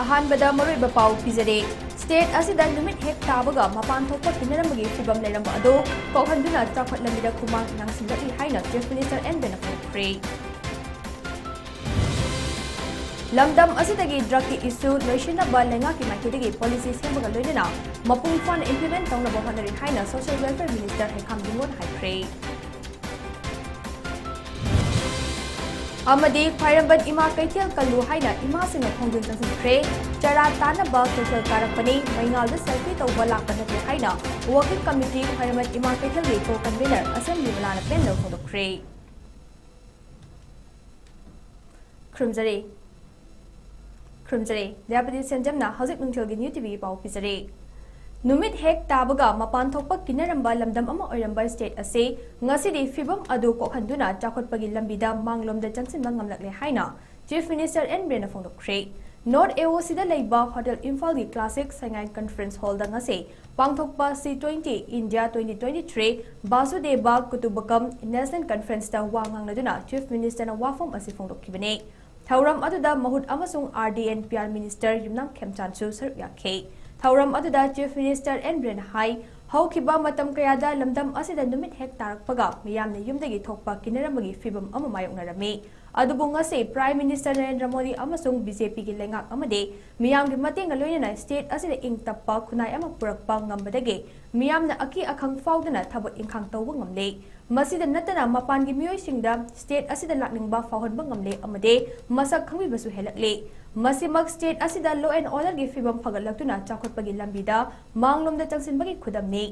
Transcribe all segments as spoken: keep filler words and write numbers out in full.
ꯑꯍꯥꯟꯕꯗ ꯃꯔꯨꯑꯣꯏꯕ ꯄꯥꯎ ꯄꯤꯖꯔꯦ꯫ ꯁ꯭ꯇꯦꯠ ꯑꯁꯤꯗ ꯅꯨꯃꯤꯠ ꯍꯦꯛ ꯇꯥꯕꯒ ꯃꯄꯥꯟ ꯊꯣꯛꯄ ꯀꯤꯅꯔꯝꯕꯒꯤ ꯐꯤꯕꯝ ꯂꯩꯔꯝꯕ ꯑꯗꯨ ꯀꯣꯛꯍꯟꯗꯨꯅ ꯆꯥꯎꯈꯠꯂꯝꯃꯤꯗ ꯈꯨꯃꯥꯡ ꯅꯥꯡꯁꯤꯜꯂꯛꯂꯤ ꯍꯥꯏꯅ ꯆꯤꯐ ꯃꯤꯅꯤꯁꯇꯔ ꯑꯦꯟ ꯕꯤꯔꯦꯟꯅ ꯐꯣꯡꯗꯣꯛꯈ꯭ꯔꯦ꯫ ꯂꯝꯗꯝ ꯑꯁꯤꯗꯒꯤ ꯗ꯭ꯔꯒꯀꯤ ꯏꯁꯨ ꯂꯣꯏꯁꯤꯟꯅꯕ ꯂꯩꯉꯥꯛꯀꯤ ꯃꯥꯏꯀꯩꯗꯒꯤ ꯄꯣꯂꯤꯁꯤ ꯁꯦꯝꯕꯒ ꯂꯣꯏꯅꯅ ꯃꯄꯨꯡ ꯐꯥꯅ ꯏꯝꯄ꯭ꯂꯤꯃꯦꯟ ꯇꯧꯅꯕ ꯍꯣꯠꯅꯔꯤ ꯍꯥꯏꯅ ꯁꯣꯁꯤꯌꯦꯜ ꯋꯦꯜꯐꯤꯌꯔ ꯃꯤꯅꯤꯁꯇꯔ ꯍꯩꯈꯥꯝ ꯕꯤꯃꯣꯟ ꯍꯥꯏꯈ꯭ꯔꯦ꯫ ꯑꯃꯗꯤ ꯈ꯭ꯋꯥꯏꯔꯝꯕꯟ ꯏꯃꯥ ꯀꯩꯊꯦꯜ ꯀꯜꯂꯨ ꯍꯥꯏꯅ ꯏꯃꯥꯁꯤꯡꯅ ꯈꯣꯡꯖꯪ ꯆꯪꯁꯤꯟꯈ꯭ꯔꯦ꯫ ꯆꯔꯥ ꯇꯥꯅꯕ ꯀꯩꯊꯦꯜ ꯀꯥꯔꯛꯄꯅꯤ, ꯃꯩꯉꯥꯜꯗ ꯁꯦꯜꯐꯤ ꯇꯧꯕ ꯂꯥꯛꯄ ꯅꯠꯇꯦ ꯍꯥꯏꯅ ꯋꯥꯀꯤꯡ ꯀꯃꯤꯇꯤ ꯈ꯭ꯋꯥꯏꯔꯝꯕꯟ ꯏꯃꯥ ꯀꯩꯊꯦꯜꯒꯤ ꯀꯣ ꯀꯟꯚꯤꯅꯔ ꯑꯁꯦꯝꯕ꯭ꯂꯤ ꯃꯂꯥꯅ ꯄꯦꯟꯗꯕ ꯐꯣꯡꯗꯣꯛꯈ꯭ꯔꯦ꯫ ꯈꯨꯔꯨꯝꯖꯔꯤ꯫ ꯈꯨꯔꯨꯝꯖꯔꯤ꯫ ꯗꯌꯥꯄꯇꯤ ꯁꯦꯟꯖꯝꯅ ꯍꯧꯖꯤꯛ ꯅꯨꯡꯊꯤꯜꯒꯤ ꯅ꯭ꯌꯨ ꯇꯤꯚꯤꯒꯤ ꯄꯥꯎ ꯄꯤꯖꯔꯤ꯫ ꯅꯨꯃꯤꯠ ꯍꯦꯛ ꯇꯥꯕꯒ ꯃꯄꯥꯟ ꯊꯣꯛꯄ ꯀꯤꯅꯔꯝꯕ ꯂꯝꯗꯝ ꯑꯃ ꯑꯣꯏꯔꯝꯕ ꯁ꯭ꯇꯦꯠ ꯑꯁꯤ ꯉꯁꯤꯗꯤ ꯐꯤꯕꯝ ꯑꯗꯨ ꯀꯣꯛꯍꯟꯗꯨꯅ ꯆꯥꯎꯈꯠꯄꯒꯤ ꯂꯝꯕꯤꯗ ꯃꯥꯡꯂꯣꯝꯗ ꯆꯪꯁꯤꯟꯕ ꯉꯝꯂꯛꯂꯦ ꯍꯥꯏꯅ ꯆꯤꯐ ꯃꯤꯅꯤꯁꯇꯔ ꯑꯦꯟ ꯕꯤꯔꯦꯟꯅ ꯐꯣꯡꯗꯣꯛꯈ꯭ꯔꯦ꯫ ꯅꯣꯔꯠ ꯑꯦ ꯑꯣ ꯁꯤꯗ ꯂꯩꯕ ꯍꯣꯇꯦꯜ ꯏꯝꯐꯥꯜꯒꯤ ꯀ꯭ꯂꯥꯁꯤꯛ ꯁꯉꯥꯏ ꯀꯟꯐꯔꯦꯟꯁ ꯍꯣꯜꯗ ꯉꯁꯤ ꯄꯥꯡꯊꯣꯛꯄ C twenty India twenty twenty three ꯕꯥꯁꯨꯗꯦꯕ ꯀꯨꯇꯨꯝꯕꯀꯝ ꯅꯦꯁꯅꯦꯜ ꯀꯟꯐꯔꯦꯟꯁꯇ ꯋꯥ ꯉꯥꯡꯅꯗꯨꯅ ꯆꯤꯐ ꯃꯤꯅꯤꯁꯇꯔꯅ ꯋꯥꯐꯝ ꯑꯁꯤ ꯐꯣꯡꯗꯣꯛꯈꯤꯕꯅꯤ꯫ ꯊꯧꯔꯝ ꯑꯗꯨꯗ ꯃꯍꯨꯠ ꯑꯃꯁꯨꯡ R D N P R minister Yumnam ꯈꯦꯝꯆꯥꯟꯁꯨ ꯁꯔꯨꯛ ꯌꯥꯈꯤ꯫ ꯊꯧꯔꯝ ꯑꯗꯨꯗ ꯆꯤꯐ ꯃꯤꯅꯤꯁꯇꯔ ꯑꯦꯟ ꯕꯤꯔꯦꯟꯅ ꯍꯥꯏ, ꯍꯧꯈꯤꯕ ꯃꯇꯝ ꯀꯌꯥꯗ ꯂꯝꯗꯝ ꯑꯁꯤꯗ ꯅꯨꯃꯤꯠ ꯍꯦꯛ ꯇꯥꯔꯛꯄꯒ ꯃꯤꯌꯥꯝꯅ ꯌꯨꯝꯗꯒꯤ ꯊꯣꯛꯄ ꯀꯤꯅꯔꯝꯕꯒꯤ ꯐꯤꯕꯝ ꯑꯃ ꯃꯥꯌꯣꯛꯅꯔꯝꯃꯤ꯫ ꯑꯗꯨꯕꯨ ꯉꯁꯤ ꯄ꯭ꯔꯥꯏꯝ ꯃꯤꯅꯤꯁꯇꯔ ꯅꯔꯦꯟꯗ꯭ꯔ ꯃꯣꯗꯤ ꯑꯃꯁꯨꯡ ꯕꯤ ꯖꯦ ꯄꯤꯒꯤ ꯂꯩꯉꯥꯛ ꯑꯃꯗꯤ ꯃꯤꯌꯥꯝꯒꯤ ꯃꯇꯦꯡꯒ ꯂꯣꯏꯅꯅ ꯁ꯭ꯇꯦꯠ ꯑꯁꯤꯗ ꯏꯪ ꯇꯞꯄ ꯈꯨꯟꯅꯥꯏ ꯑꯃ ꯄꯨꯔꯛꯄ ꯉꯝꯕꯗꯒꯤ ꯃꯤꯌꯥꯝꯅ ꯑꯀꯤ ꯑꯈꯪ ꯐꯥꯎꯗꯅ ꯊꯕꯛ ꯏꯪꯈꯥꯡ ꯇꯧꯕ ꯉꯝꯂꯦ꯫ ꯃꯁꯤꯗ ꯅꯠꯇꯅ ꯃꯄꯥꯟꯒꯤ ꯃꯤꯑꯣꯏꯁꯤꯡꯗ ꯁ꯭ꯇꯦꯠ ꯑꯁꯤꯗ ꯂꯥꯛꯅꯤꯡꯕ ꯐꯥꯎꯍꯟꯕ ꯉꯝꯂꯦ ꯑꯃꯗꯤ ꯃꯁꯛ ꯈꯪꯕꯤꯕꯁꯨ ꯍꯦꯜꯂꯛꯂꯦ꯫ ꯃꯁꯤꯃꯛ ꯁ꯭ꯇꯦꯠ ꯑꯁꯤꯗ law and orderꯒꯤ ꯐꯤꯕꯝ ꯐꯒꯠꯂꯛꯇꯨꯅ ꯆꯥꯎꯈꯠꯄꯒꯤ ꯂꯝꯕꯤꯗ ꯃꯥꯡꯂꯣꯝꯗ ꯆꯪꯁꯤꯟꯕꯒꯤ ꯈꯨꯗꯝꯅꯤ꯫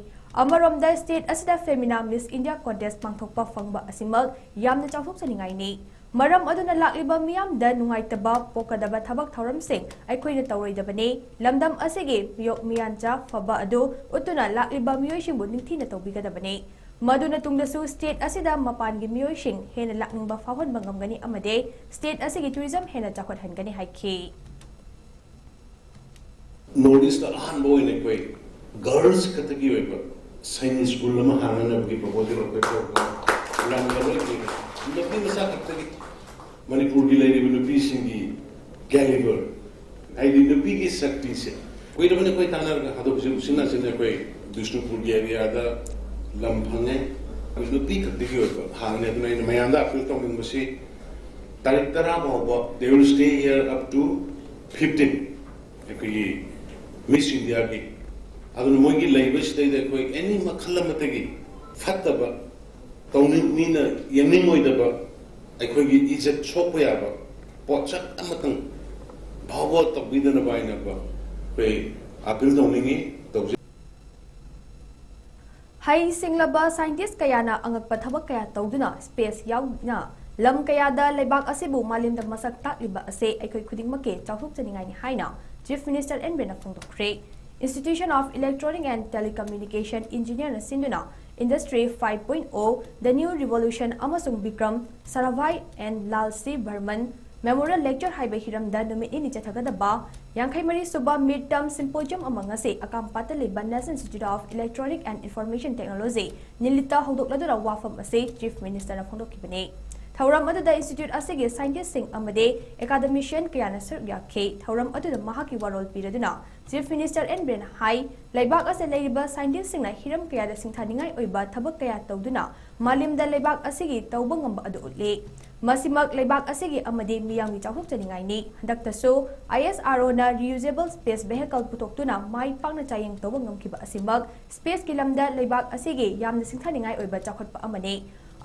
ꯑꯃꯔꯣꯝꯗ ꯁ꯭ꯇꯦꯠ ꯑꯁꯤꯗ ꯐꯦꯃꯤꯅꯥ ꯃꯤꯁ ꯏꯟꯗꯤꯌꯥ ꯀꯣꯟꯇꯦꯁ ꯄꯥꯡꯊꯣꯛꯄ ꯐꯪꯕ ꯑꯁꯤꯃꯛ ꯌꯥꯝꯅ ꯆꯥꯎꯊꯣꯛꯆꯅꯤꯡꯉꯥꯏꯅꯤ꯫ ꯃꯔꯝ ꯑꯗꯨꯅ ꯂꯥꯛꯂꯤꯕ ꯃꯤꯌꯥꯝꯗ ꯅꯨꯡꯉꯥꯏꯇꯕ ꯄꯣꯛꯀꯗꯕ ꯊꯕꯛ ꯊꯧꯔꯝꯁꯤꯡ ꯑꯩꯈꯣꯏꯅ ꯇꯧꯔꯣꯏꯗꯕꯅꯤ꯫ ꯂꯝꯗꯝ ꯑꯁꯤꯒꯤ ꯃꯤꯌꯣꯛ ꯃꯤꯌꯥꯟꯆꯥ ꯐꯕ ꯑꯗꯨ ꯎꯠꯇꯨꯅ ꯂꯥꯛꯂꯤꯕ ꯃꯤꯑꯣꯏꯁꯤꯡꯕꯨ ꯅꯤꯡꯊꯤꯅ ꯇꯧꯕꯤꯒꯗꯕꯅꯤ꯫ ꯃꯗꯨꯅ ꯇꯨꯡꯗꯁꯨ ꯁ꯭ꯇꯦꯠ ꯑꯁꯤꯗ ꯃꯄꯥꯟꯒꯤ ꯃꯤꯑꯣꯏꯁꯤꯡ ꯍꯦꯟꯅ ꯂꯥꯛꯅꯤꯡꯕ ꯐꯥꯎꯍꯟꯕ ꯉꯝꯒꯅꯤ ꯑꯃꯗꯤ ꯁ꯭ꯇꯦꯠ ꯑꯁꯤꯒꯤ ꯇꯨꯔꯤꯖꯝ ꯍꯦꯟꯅ ꯆꯥꯎꯈꯠꯍꯟꯒꯅꯤ ꯍꯥꯏꯈꯤ꯫ ꯅꯣꯔꯠ ꯏꯁꯇ ꯑꯍꯥꯟꯕ ꯑꯣꯏꯅ ꯑꯩꯈꯣꯏ ꯒꯔꯜꯁ ꯈꯛꯇꯒꯤ ꯑꯣꯏꯕ ꯁꯥꯏꯅꯤꯛ ꯁ꯭ꯀꯨꯜ ꯑꯃ ꯍꯥꯡꯅꯅꯕꯒꯤ ꯄ꯭ꯔꯄꯣꯖꯦꯜ ꯑꯩꯈꯣꯏ ꯄꯨꯔꯛꯄ ꯂꯝꯗ ꯂꯣꯏ ꯄꯤꯔꯦ꯫ ꯅꯨꯄꯤ ꯃꯆꯥ ꯈꯛꯇꯒꯤ ꯃꯅꯤꯄꯨꯔꯒꯤ ꯂꯩꯔꯤꯕ ꯅꯨꯄꯤꯁꯤꯡꯒꯤ ꯀꯦꯂꯤꯕꯔ, ꯍꯥꯏꯗꯤ ꯅꯨꯄꯤꯒꯤ ꯁꯛꯇꯤꯁꯦ ꯀꯨꯏꯔꯕꯅꯤ ꯑꯩꯈꯣꯏ ꯇꯥꯟꯅꯔꯒ, ꯑꯗꯣ ꯍꯧꯖꯤꯛ ꯎꯆꯤꯟ ꯅꯥꯆꯤꯟꯅ ꯑꯩꯈꯣꯏ ꯕꯤꯁꯅꯨꯄꯨꯔꯒꯤ ꯑꯦꯔꯤꯌꯥꯗ ꯂꯝ ꯐꯪꯉꯦ꯫ ꯑꯗꯨ ꯅꯨꯄꯤ ꯈꯛꯇꯒꯤ ꯑꯣꯏꯕ ꯍꯥꯡꯉꯦ꯫ ꯑꯗꯨꯅ ꯑꯩꯅ ꯃꯌꯥꯝꯗ ꯑꯄꯤꯜ ꯇꯧꯅꯤꯡꯕꯁꯤ, ꯇꯥꯔꯤꯛ ꯇꯔꯥ ꯐꯥꯎꯕ they will stay here up to fifteen, ꯑꯩꯈꯣꯏꯒꯤ ꯃꯤꯁ ꯏꯟꯗꯤꯌꯥꯒꯤ꯫ ꯑꯗꯨꯅ ꯃꯣꯏꯒꯤ ꯂꯩꯕꯁꯤꯗꯩꯗ ꯑꯩꯈꯣꯏ ꯑꯦꯅꯤ ꯃꯈꯜ ꯑꯃꯠꯇꯒꯤ ꯐꯠꯇꯕ, ꯇꯧꯅꯤꯡ ꯃꯤꯅ ꯌꯦꯡꯅꯤꯡꯉꯣꯏꯗꯕ, ꯑꯩꯈꯣꯏꯒꯤ ꯏꯖꯠ ꯁꯣꯛꯄ ꯌꯥꯕ ꯄꯣꯠꯁꯛ ꯑꯃꯇꯪ ꯐꯥꯎꯕ ꯇꯧꯕꯤꯗꯅꯕ ꯍꯥꯏꯅꯀꯣ ꯑꯩꯈꯣꯏ ꯑꯄꯤꯜ ꯇꯧꯅꯤꯡꯉꯤ, ꯇꯧꯖꯩ꯫ ꯍꯩ ꯁꯤꯡꯂꯕ ꯁꯥꯏꯟꯇꯤꯁ ꯀꯌꯥꯅ ꯑꯉꯛꯄ ꯊꯕꯛ ꯀꯌꯥ ꯇꯧꯗꯨꯅ ꯁ꯭ꯄꯦꯁ ꯌꯥꯎꯅ ꯂꯝ ꯀꯌꯥꯗ ꯂꯩꯕꯥꯛ ꯑꯁꯤꯕꯨ ꯃꯥꯂꯦꯝꯗ ꯃꯁꯛ ꯇꯥꯛꯂꯤꯕ ꯑꯁꯦ ꯑꯩꯈꯣꯏ ꯈꯨꯗꯤꯡꯃꯛꯀꯤ ꯆꯥꯎꯊꯣꯛꯆꯅꯤꯡꯉꯥꯏꯅꯤ ꯍꯥꯏꯅ Chief Minister ꯑꯦꯟ ꯕꯤꯔꯦꯟꯅ ꯐꯣꯡꯗꯣꯛꯈ꯭ꯔꯦ꯫ Institute of Electronic and Telecommunication Engineerꯅ ꯁꯤꯟꯗꯨꯅ Industry five point oh, The New Revolution ꯑꯃꯁꯨꯡ ꯕꯤꯀ꯭ꯔꯝ ꯁꯥꯔꯥꯚꯥꯏ and ꯂꯥꯜ ꯁꯤ ꯕꯔꯃꯟ Memorial Lecture ꯍꯥꯏꯕ ꯍꯤꯔꯝꯗ ꯅꯨꯃꯤꯠ ꯅꯤꯅꯤ ꯆꯠꯊꯒꯗꯕ ꯌꯥꯡꯈꯩ ꯃꯔꯤ ꯁꯨꯕ Mid Term Symposium ꯑꯃ ꯉꯁꯤ ꯑꯀꯥꯝꯄꯥꯠꯇ ꯂꯩꯕ National Institute of Electronic and Information Technology, ꯅꯤꯂꯤꯠꯇ ꯍꯧꯗꯣꯛꯂꯗꯨꯅ ꯋꯥꯐꯝ ꯑꯁꯤ Chief Ministerꯅ ꯐꯣꯡꯗꯣꯛꯈꯤꯕꯅꯤ꯫ ꯊꯧꯔꯝ ꯑꯗꯨꯗ institute ꯑꯁꯤꯒꯤ scientistꯁꯤꯡ ꯑꯃꯗꯤ academician ꯀꯌꯥꯅ ꯁꯔꯨꯛ ꯌꯥꯈꯤ꯫ ꯊꯧꯔꯝ ꯑꯗꯨꯗ ꯃꯍꯥꯛꯀꯤ ꯋꯥꯔꯣꯜ ꯄꯤꯔꯗꯨꯅ Chief Minister ꯑꯦꯟ ꯕꯤꯔꯦꯟꯅ ꯍꯥꯏ, ꯂꯩꯕꯥꯛ ꯑꯁꯤꯗ ꯂꯩꯔꯤꯕ scientistꯁꯤꯡꯅ ꯍꯤꯔꯝ ꯀꯌꯥꯗ ꯁꯤꯡꯊꯥꯅꯤꯡꯉꯥꯏ ꯑꯣꯏꯕ ꯊꯕꯛ ꯀꯌꯥ ꯇꯧꯗꯨꯅ ꯃꯥꯂꯦꯝꯗ ꯂꯩꯕꯥꯛ ꯑꯁꯤꯒꯤ ꯇꯧꯕ ꯉꯝꯕ ꯑꯗꯨ ꯎꯠꯂꯤ꯫ ꯃꯁꯤꯃꯛ ꯂꯩꯕꯥꯛ ꯑꯁꯤꯒꯤ ꯑꯃꯗꯤ ꯃꯤꯌꯥꯝꯒꯤ ꯆꯥꯎꯊꯣꯛꯆꯅꯤꯡꯉꯥꯏꯅꯤ꯫ ꯍꯟꯗꯛꯇꯁꯨ ISROꯅ reusable space vehicle ꯄꯨꯊꯣꯛꯇꯨꯅ ꯃꯥꯏ ꯄꯥꯛꯅ ꯆꯥꯌꯦꯡ ꯇꯧꯕ ꯉꯝꯈꯤꯕ ꯑꯁꯤꯃꯛ spaceꯀꯤ ꯂꯝꯗ ꯂꯩꯕꯥꯛ ꯑꯁꯤꯒꯤ ꯌꯥꯝꯅ ꯁꯤꯡꯊꯥꯅꯤꯡꯉꯥꯏ ꯑꯣꯏꯕ ꯆꯥꯎꯈꯠꯄ ꯑꯃꯅꯤ꯫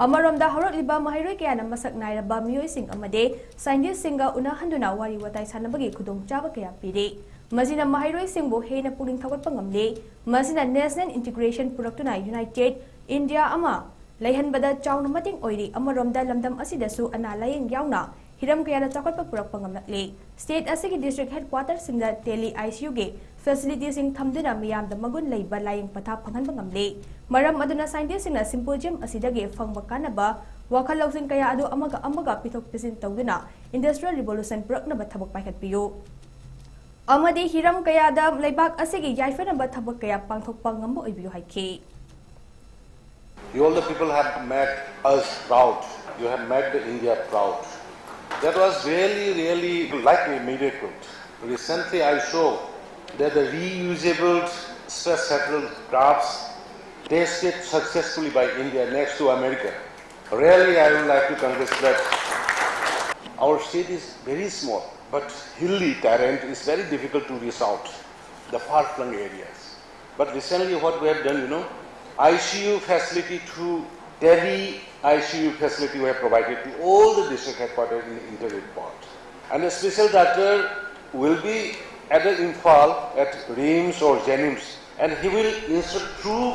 ꯑꯃꯔꯣꯝꯗ ꯍꯧꯔꯛꯂꯤꯕ ꯃꯍꯩꯔꯣꯏ ꯀꯌꯥꯅ ꯃꯁꯛ ꯅꯥꯏꯔꯕ ꯃꯤꯑꯣꯏꯁꯤꯡ ꯑꯃꯗꯤ scientistꯁꯤꯡꯒ ꯎꯅꯍꯟꯗꯨꯅ ꯋꯥꯔꯤ ꯋꯥꯇꯥꯏ ꯁꯥꯟꯅꯕꯒꯤ ꯈꯨꯗꯣꯡꯆꯥꯕ ꯀꯌꯥ ꯄꯤꯔꯤ꯫ ꯃꯁꯤꯅ ꯃꯍꯩꯔꯣꯏꯁꯤꯡꯕꯨ ꯍꯦꯟꯅ ꯄꯨꯛꯅꯤꯡ ꯊꯧꯒꯠꯄ ꯉꯝꯂꯤ꯫ ꯃꯁꯤꯅ national integration ꯄꯨꯔꯛꯇꯨꯅ united India ꯑꯃ ꯂꯩꯍꯟꯕꯗ ꯆꯥꯎꯅ ꯃꯇꯦꯡ ꯑꯣꯏꯔꯤ꯫ ꯑꯃꯔꯣꯝꯗ ꯂꯝꯗꯝ ꯑꯁꯤꯗꯁꯨ ꯑꯅꯥ ꯂꯥꯌꯦꯡ ꯌꯥꯎꯅ ꯍꯤꯔꯝ ꯀꯌꯥꯗ ꯆꯥꯎꯈꯠꯄ ꯄꯨꯔꯛꯄ ꯉꯝꯂꯛꯂꯤ꯫ State ꯑꯁꯤꯒꯤ district headquarterꯁꯤꯡꯗ tele ICUꯒꯤ facilityꯁꯤꯡ ꯊꯝꯗꯨꯅ ꯃꯤꯌꯥꯝꯗ ꯃꯒꯨꯟ ꯂꯩꯕ ꯂꯥꯌꯦꯡ ꯄꯊꯥꯞ ꯐꯪꯍꯟꯕ ꯉꯝꯂꯤ꯫ ꯃꯔꯝ ꯑꯗꯨꯅ scientistꯁꯤꯡꯅ symposium ꯑꯁꯤꯗꯒꯤ ꯐꯪꯕ ꯀꯥꯟꯅꯕ ꯋꯥꯈꯜ ꯂꯧꯁꯤꯡ ꯀꯌꯥ ꯑꯗꯨ ꯑꯃꯒ ꯑꯃꯒ ꯄꯤꯊꯣꯛ ꯄꯤꯁꯤꯟ ꯇꯧꯗꯨꯅ industrial revolution ꯄꯨꯔꯛꯅꯕ ꯊꯕꯛ ꯄꯥꯏꯈꯠꯄꯤꯌꯨ ꯑꯃꯗꯤ ꯍꯤꯔꯝ ꯀꯌꯥꯗ ꯂꯩꯕꯥꯛ ꯑꯁꯤꯒꯤ ꯌꯥꯏꯐꯅꯕ ꯊꯕꯛ ꯀꯌꯥ ꯄꯥꯡꯊꯣꯛꯄ ꯉꯝꯕ ꯑꯣꯏꯕꯤꯌꯨ ꯍꯥꯏꯈꯤ꯫ You all the people have made us proud. You have made the India proud. That was really, really like a miracle. Recently, I saw that the reusable stress-shuttle crafts tested successfully by India next to America. Really, I would like to congratulate. Our state is very small, but hilly terrain is very difficult to reach out the far-flung areas. But recently, what we have done, you know, I C U facility through tele I C U facility we have provided to all the district headquarters in the interior part. And a special doctor will be at the Imphal at RIMS or JNIMS, and he will instruct through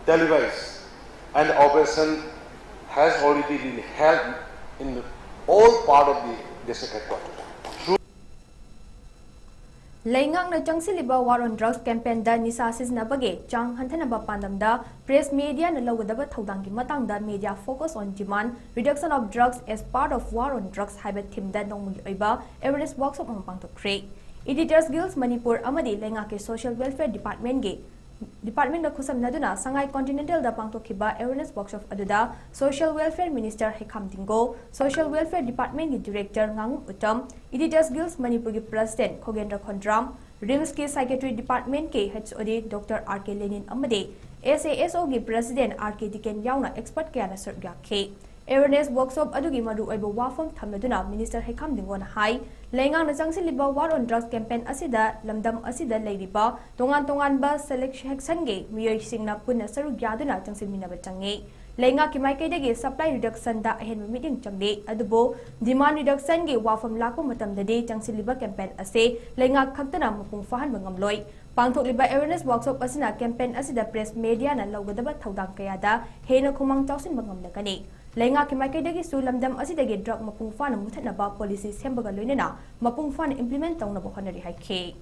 televised. And operation has already been held in all part of the district headquarters. Through ꯂꯩꯉꯥꯛꯅ ꯆꯪꯁꯤꯜꯂꯤꯕ War on Drugs campaignꯗ ꯅꯤꯁꯥ ꯁꯤꯖꯤꯟꯅꯕꯒꯤ ꯆꯥꯡ ꯍꯟꯊꯅꯕ ꯄꯥꯟꯗꯝꯗ press mediaꯅ ꯂꯧꯒꯗꯕ ꯊꯧꯗꯥꯡꯒꯤ ꯃꯇꯥꯡꯗ Media Focus on Demand, Reduction of Drugs as Part of War on Drugs ꯍꯥꯏꯕ themeꯗ ꯅꯣꯡꯃꯒꯤ ꯑꯣꯏꯕ awareness workshop ꯑꯃ ꯄꯥꯡꯊꯣꯛꯈ꯭ꯔꯦ꯫ Editors Guild ꯃꯅꯤꯄꯨꯔ ꯑꯃꯗꯤ ꯂꯩꯉꯥꯛꯀꯤ Social Welfare Departmentꯀꯤ departmentꯒ ꯈꯨꯠꯁꯝꯅꯗꯨꯅ ꯁꯉꯥꯏ Continentalꯗ ꯄꯥꯡꯊꯣꯛꯈꯤꯕ awareness workshop ꯑꯗꯨꯗ Social Welfare Minister ꯍꯩꯈꯥꯝ ꯊꯤꯡꯒꯣ, Social Welfare Departmentꯀꯤ Director ꯉꯥꯉꯨꯝ Uttam, Editors Guild ꯃꯅꯤꯄꯨꯔꯒꯤ President ꯈꯣꯒꯦꯟꯗ꯭ꯔ ꯈꯣꯟꯗ꯭ꯔꯥꯝ, RIMSꯀꯤ Psychiatry Departmentꯀꯤ H O D Doctor R K Lenin ꯑꯃꯗꯤ S A S Oꯒꯤ President R K ꯗꯤꯀꯦꯟ ꯌꯥꯎꯅ expert ꯀꯌꯥꯅ ꯁꯔꯨꯛ ꯌꯥꯈꯤ꯫ Awareness workshop ꯑꯗꯨꯒꯤ ꯃꯔꯨꯑꯣꯏꯕ ꯋꯥꯐꯝ ꯊꯝꯂꯗꯨꯅ Minister ꯍꯩꯈꯥꯝ ꯊꯤꯡꯒꯣꯅ ꯍꯥꯏ, ꯂꯩꯉꯥꯛꯅ ꯆꯪꯁꯤꯜꯂꯤꯕ War on Drugs campaign ꯑꯁꯤꯗ ꯂꯝꯗꯝ ꯑꯁꯤꯗ ꯂꯩꯔꯤꯕ ꯇꯣꯉꯥꯟ ꯇꯣꯉꯥꯟꯕ section-ꯒꯤ ꯃꯤꯑꯣꯏꯁꯤꯡꯅ ꯄꯨꯟꯅ ꯁꯔꯨꯛ ꯌꯥꯗꯨꯅ ꯆꯪꯁꯤꯟꯃꯤꯟꯅꯕ ꯆꯪꯉꯤ꯫ ꯂꯩꯉꯥꯛꯀꯤ ꯃꯥꯏꯀꯩꯗꯒꯤ supply reduction-ꯗ ꯑꯍꯦꯟꯕ ꯃꯤꯠꯌꯦꯡ ꯆꯪꯂꯤ, ꯑꯗꯨꯕꯨ demand reduction-ꯒꯤ ꯋꯥꯐꯝ ꯂꯥꯛꯄ ꯃꯇꯝꯗꯗꯤ ꯆꯪꯁꯤꯜꯂꯤꯕ campaign ꯑꯁꯤ ꯂꯩꯉꯥꯛ ꯈꯛꯇꯅ ꯃꯄꯨꯡ ꯐꯥꯍꯟꯕ ꯉꯝꯂꯣꯏ꯫ ꯄꯥꯡꯊꯣꯛꯂꯤꯕ awareness workshop ꯑꯁꯤꯅ campaign ꯑꯁꯤꯗ press mediaꯅ ꯂꯧꯒꯗꯕ ꯊꯧꯗꯥꯡ ꯀꯌꯥꯗ ꯍꯦꯟꯅ ꯈꯨꯃꯥꯡ ꯆꯥꯎꯁꯤꯟꯕ ꯉꯝꯂꯒꯅꯤ꯫ ꯂꯩꯉꯥꯛꯀꯤ ꯃꯥꯏꯀꯩꯗꯒꯤꯁꯨ ꯂꯝꯗꯝ ꯑꯁꯤꯗꯒꯤ drug ꯃꯄꯨꯡ ꯐꯥꯅ ꯃꯨꯊꯠꯅꯕ policy ꯁꯦꯝꯕꯒ ꯂꯣꯏꯅꯅ ꯃꯄꯨꯡ ꯐꯥꯅ implement ꯇꯧꯅꯕ ꯍꯣꯠꯅꯔꯤ ꯍꯥꯏꯈꯤ꯫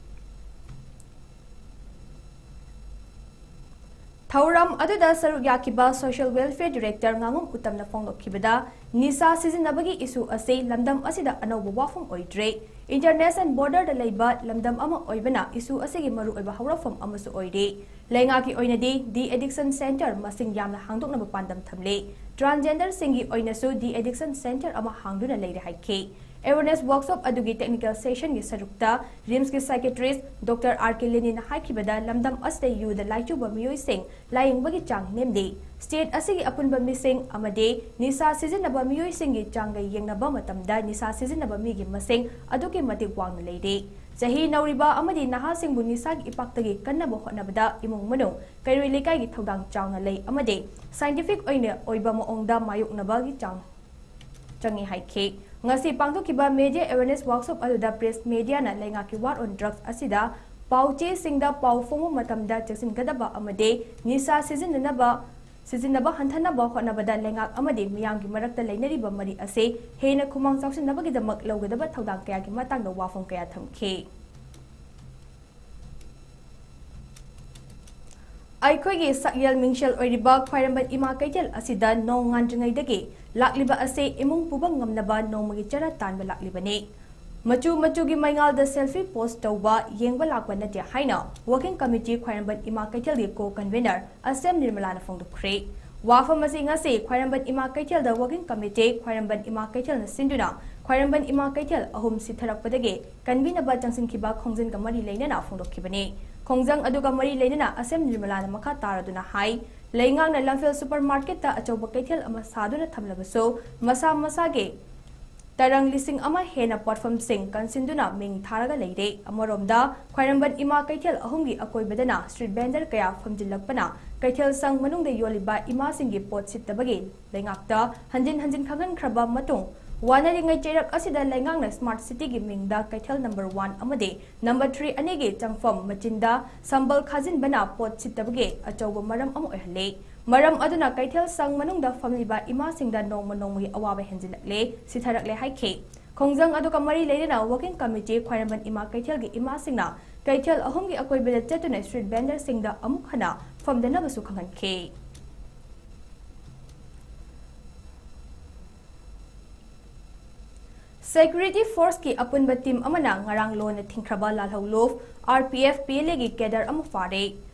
ꯊꯧꯔꯝ ꯑꯗꯨꯗ ꯁꯔꯨꯛ ꯌꯥꯈꯤꯕ Social Welfare Director ꯉꯥꯉꯨꯝ ꯎꯇꯝꯅ ꯐꯣꯡꯗꯣꯛꯈꯤꯕꯗ, ꯅꯤꯁꯥ ꯁꯤꯖꯤꯟꯅꯕꯒꯤ issue ꯑꯁꯤ ꯂꯝꯗꯝ ꯑꯁꯤꯗ ꯑꯅꯧꯕ ꯋꯥꯐꯝ ꯑꯣꯏꯗ꯭ꯔꯦ꯫ International border-ꯗ ꯂꯩꯕ ꯂꯝꯗꯝ ꯑꯃ ꯑꯣꯏꯕꯅ issue ꯑꯁꯤꯒꯤ ꯃꯔꯨꯑꯣꯏꯕ ꯍꯧꯔꯛꯐꯝ ꯑꯃꯁꯨ ꯑꯣꯏꯔꯤ꯫ ꯂꯩꯉꯥꯛꯀꯤ ꯑꯣꯏꯅꯗꯤ de-addiction centre ꯃꯁꯤꯡ ꯌꯥꯝꯅ ꯍꯥꯡꯗꯣꯛꯅꯕ ꯄꯥꯟꯗꯝ ꯊꯝꯂꯤ꯫ Transgender-ꯁꯤꯡꯒꯤ ꯑꯣꯏꯅꯁꯨ de-addiction centre ꯑꯃ ꯍꯥꯡꯗꯨꯅ ꯂꯩꯔꯦ ꯍꯥꯏꯈꯤ꯫ Awareness workshop ꯑꯗꯨꯒꯤ technical sessionꯒꯤ ꯁꯔꯨꯛꯇ RIMSꯀꯤ psychiatrist Doctor R K Leninꯅ ꯍꯥꯏꯈꯤꯕꯗ, ꯂꯝꯗꯝ ꯑꯁꯤꯗ ꯌꯨꯗ ꯂꯥꯏꯆꯨꯕ ꯃꯤꯑꯣꯏꯁꯤꯡ ꯂꯥꯌꯦꯡꯕꯒꯤ ꯆꯥꯡ ꯅꯦꯝꯂꯤ꯫ State ꯑꯁꯤꯒꯤ ꯑꯄꯨꯟꯕ ꯃꯤꯁꯤꯡ ꯑꯃꯗꯤ ꯅꯤꯁꯥ ꯁꯤꯖꯤꯟꯅꯕ ꯃꯤꯑꯣꯏꯁꯤꯡꯒꯤ ꯆꯥꯡꯒ ꯌꯦꯡꯅꯕ ꯃꯇꯝꯗ, ꯅꯤꯁꯥ ꯁꯤꯖꯤꯟꯅꯕ ꯃꯤꯒꯤ ꯃꯁꯤꯡ ꯑꯗꯨꯛꯀꯤ ꯃꯇꯤꯛ ꯋꯥꯡꯅ ꯂꯩꯔꯤ꯫ ꯆꯍꯤ ꯅꯧꯔꯤꯕ ꯑꯃꯗꯤ ꯅꯍꯥꯁꯤꯡꯕꯨ ꯅꯤꯁꯥꯒꯤ ꯏꯄꯥꯛꯇꯒꯤ ꯀꯟꯅꯕ ꯍꯣꯠꯅꯕꯗ ꯏꯃꯨꯡ ꯃꯅꯨꯡ, ꯀꯩꯔꯣꯏ ꯂꯩꯀꯥꯏꯒꯤ ꯊꯧꯗꯥꯡ ꯆꯥꯎꯅ ꯂꯩ ꯑꯃꯗꯤ scientific ꯑꯣꯏꯅ ꯑꯣꯏꯕ ꯃꯑꯣꯡꯗ ꯃꯥꯌꯣꯛꯅꯕꯒꯤ ꯆꯥꯡ ꯆꯪꯏ ꯍꯥꯏꯈꯤ꯫ ꯉꯁꯤ ꯄꯥꯡꯊꯣꯛꯈꯤꯕ media awareness workshop ꯑꯗꯨꯗ press mediaꯅ ꯂꯩꯉꯥꯛꯀꯤ war on drugs ꯑꯁꯤꯗ ꯄꯥꯎ ꯆꯦꯁꯤꯡꯗ ꯄꯥꯎ ꯐꯣꯡꯕ ꯃꯇꯝꯗ ꯆꯦꯛꯁꯤꯟꯒꯗꯕ ꯑꯃꯗꯤ ꯅꯤꯁꯥ ꯁꯤꯖꯤꯟꯅꯅꯕ, ꯁꯤꯖꯤꯟꯅꯕ ꯍꯟꯊꯅꯕ ꯍꯣꯠꯅꯕꯗ ꯂꯩꯉꯥꯛ ꯑꯃꯗꯤ ꯃꯤꯌꯥꯝꯒꯤ ꯃꯔꯛꯇ ꯂꯩꯅꯔꯤꯕ ꯃꯔꯤ ꯑꯁꯤ ꯍꯦꯟꯅ ꯈꯨꯃꯥꯡ ꯆꯥꯎꯁꯤꯟꯅꯕꯒꯤꯗꯃꯛ ꯂꯧꯒꯗꯕ ꯊꯧꯗꯥꯡ ꯀꯌꯥꯒꯤ ꯃꯇꯥꯡꯗ ꯋꯥꯐꯝ ꯀꯌꯥ ꯊꯝꯈꯤ꯫ ꯑꯩꯈꯣꯏꯒꯤ ꯁꯛꯌꯦꯜ ꯃꯤꯡꯁꯦꯜ ꯑꯣꯏꯔꯤꯕ ꯈ꯭ꯋꯥꯏꯔꯝꯕꯟ ꯏꯃꯥ ꯀꯩꯊꯦꯜ ꯑꯁꯤꯗ ꯅꯣꯡ ꯉꯥꯟꯗ꯭ꯔꯤꯉꯩꯗꯒꯤ ꯂꯥꯛꯂꯤꯕ ꯑꯁꯤ ꯏꯃꯨꯡ ꯄꯨꯕ ꯉꯝꯅꯕ ꯅꯣꯡꯃꯒꯤ ꯆꯔꯥ ꯇꯥꯟꯕ ꯂꯥꯛꯂꯤꯕꯅꯤ꯫ ꯃꯆꯨ ꯃꯆꯨꯒꯤ ꯃꯩꯉꯥꯜꯗ selfie post ꯇꯧꯕ, ꯌꯦꯡꯕ ꯂꯥꯛꯄ ꯅꯠꯇꯦ ꯍꯥꯏꯅ working committee ꯈ꯭ꯋꯥꯏꯔꯝꯕꯟ ꯏꯃꯥ ꯀꯩꯊꯦꯜꯒꯤ co-convener ꯑꯁꯦꯝ ꯅꯤꯔꯃꯂꯥꯅ ꯐꯣꯡꯗꯣꯛꯈ꯭ꯔꯦ꯫ ꯋꯥꯐꯝ ꯑꯁꯤ ꯉꯁꯤ ꯈ꯭ꯋꯥꯏꯔꯝꯕꯟ ꯏꯃꯥ ꯀꯩꯊꯦꯜꯗ working committee ꯈ꯭ꯋꯥꯏꯔꯝꯕꯟ ꯏꯃꯥ ꯀꯩꯊꯦꯜꯅ ꯁꯤꯟꯗꯨꯅ ꯈ꯭ꯋꯥꯏꯔꯝꯕꯟ ꯏꯃꯥ ꯀꯩꯊꯦꯜ ꯑꯍꯨꯝ ꯁꯤꯊꯔꯛꯄꯗꯒꯤ ꯀꯟꯕꯤꯅꯕ ꯆꯪꯁꯤꯟꯈꯤꯕ ꯈꯣꯡꯖꯪꯒ ꯃꯔꯤ ꯂꯩꯅꯅ ꯐꯣꯡꯗꯣꯛꯈꯤꯕꯅꯤ꯫ ꯈꯣꯡꯖꯪ ꯑꯗꯨꯒ ꯃꯔꯤ ꯂꯩꯅꯅ ꯑꯁꯦꯝ ꯅꯤꯔꯃꯂꯥꯅ ꯃꯈꯥ ꯇꯥꯔꯗꯨꯅ ꯍꯥꯏ, ꯂꯩꯉꯥꯛꯅ ꯂꯝꯐꯦꯜ supermarketꯇ ꯑꯆꯧꯕ ꯀꯩꯊꯦꯜ ꯑꯃ ꯁꯥꯗꯨꯅ ꯊꯝꯂꯕꯁꯨ, ꯃꯁꯥ ꯃꯁꯥꯒꯤ ꯇꯔꯪ ꯂꯤꯁꯤꯡ ꯑꯃ ꯍꯦꯟꯅ ꯄꯣꯠꯐꯝꯁꯤꯡ ꯀꯟꯁꯤꯟꯗꯨꯅ ꯃꯤꯡ ꯊꯥꯔꯒ ꯂꯩꯔꯦ꯫ ꯑꯃꯔꯣꯝꯗ, ꯈ꯭ꯋꯥꯏꯔꯝꯕꯟ ꯏꯃꯥ ꯀꯩꯊꯦꯜ ꯑꯍꯨꯝꯒꯤ ꯑꯀꯣꯏꯕꯗꯅ street vendor ꯀꯌꯥ ꯐꯝꯖꯤꯜꯂꯛꯄꯅ ꯀꯩꯊꯦꯜ ꯁꯪ ꯃꯅꯨꯡꯗ ꯌꯣꯜꯂꯤꯕ ꯏꯃꯥꯁꯤꯡꯒꯤ ꯄꯣꯠ ꯁꯤꯠꯇꯕꯒꯤ ꯂꯩꯉꯥꯛꯇ ꯍꯟꯖꯤꯟ ꯍꯟꯖꯤꯟ ꯈꯪꯍꯟꯈ꯭ꯔꯕ ꯃꯇꯨꯡ, ꯋꯥꯅꯔꯤꯉꯩ ꯆꯩꯔꯛ ꯑꯁꯤꯗ ꯂꯩꯉꯥꯛꯅ smart cityꯒꯤ ꯃꯤꯡꯗ ꯀꯩꯊꯦꯜ number one ꯑꯃꯗꯤ number three ꯑꯅꯤꯒꯤ ꯆꯪꯐꯝ ꯃꯆꯤꯟꯗ ꯁꯝꯕꯜ ꯈꯥꯖꯤꯟꯕꯅ ꯄꯣꯠ ꯁꯤꯠꯇꯕꯒꯤ ꯑꯆꯧꯕ ꯃꯔꯝ ꯑꯃ ꯑꯣꯏꯍꯜꯂꯤ꯫ ꯃꯔꯝ ꯑꯗꯨꯅ ꯀꯩꯊꯦꯜ ꯁꯪ ꯃꯅꯨꯡꯗ ꯐꯝꯂꯤꯕ ꯏꯃꯥꯁꯤꯡꯗ ꯅꯣꯡꯃ ꯅꯣꯡꯃꯒꯤ ꯑꯋꯥꯕ ꯍꯦꯟꯖꯤꯜꯂꯛꯂꯦ, ꯁꯤꯊꯔꯛꯂꯦ ꯍꯥꯏꯈꯤ꯫ ꯈꯣꯡꯖꯪ ꯑꯗꯨꯒ ꯃꯔꯤ ꯂꯩꯅꯅ working committee ꯈ꯭ꯋꯥꯏꯔꯝꯕꯟ ꯏꯃꯥ ꯀꯩꯊꯦꯜꯒꯤ ꯏꯃꯥꯁꯤꯡꯅ ꯀꯩꯊꯦꯜ ꯑꯍꯨꯝꯒꯤ ꯑꯀꯣꯏꯕꯗ ꯆꯠꯇꯨꯅ street vendorꯁꯤꯡꯗ ꯑꯃꯨꯛ ꯍꯟꯅ ꯐꯝꯗꯅꯕꯁꯨ ꯈꯪꯍꯟꯈꯤ꯫ Security forceꯀꯤ ꯑꯄꯨꯟꯕ team ꯑꯃꯅ ꯉꯔꯥꯡ ꯂꯣꯟꯅ ꯊꯤꯡꯈ꯭ꯔꯕ ꯂꯥꯜꯍꯧꯂꯨꯞ RPF PLAꯒꯤ cadre ꯑꯃ ꯐꯥꯔꯦ꯫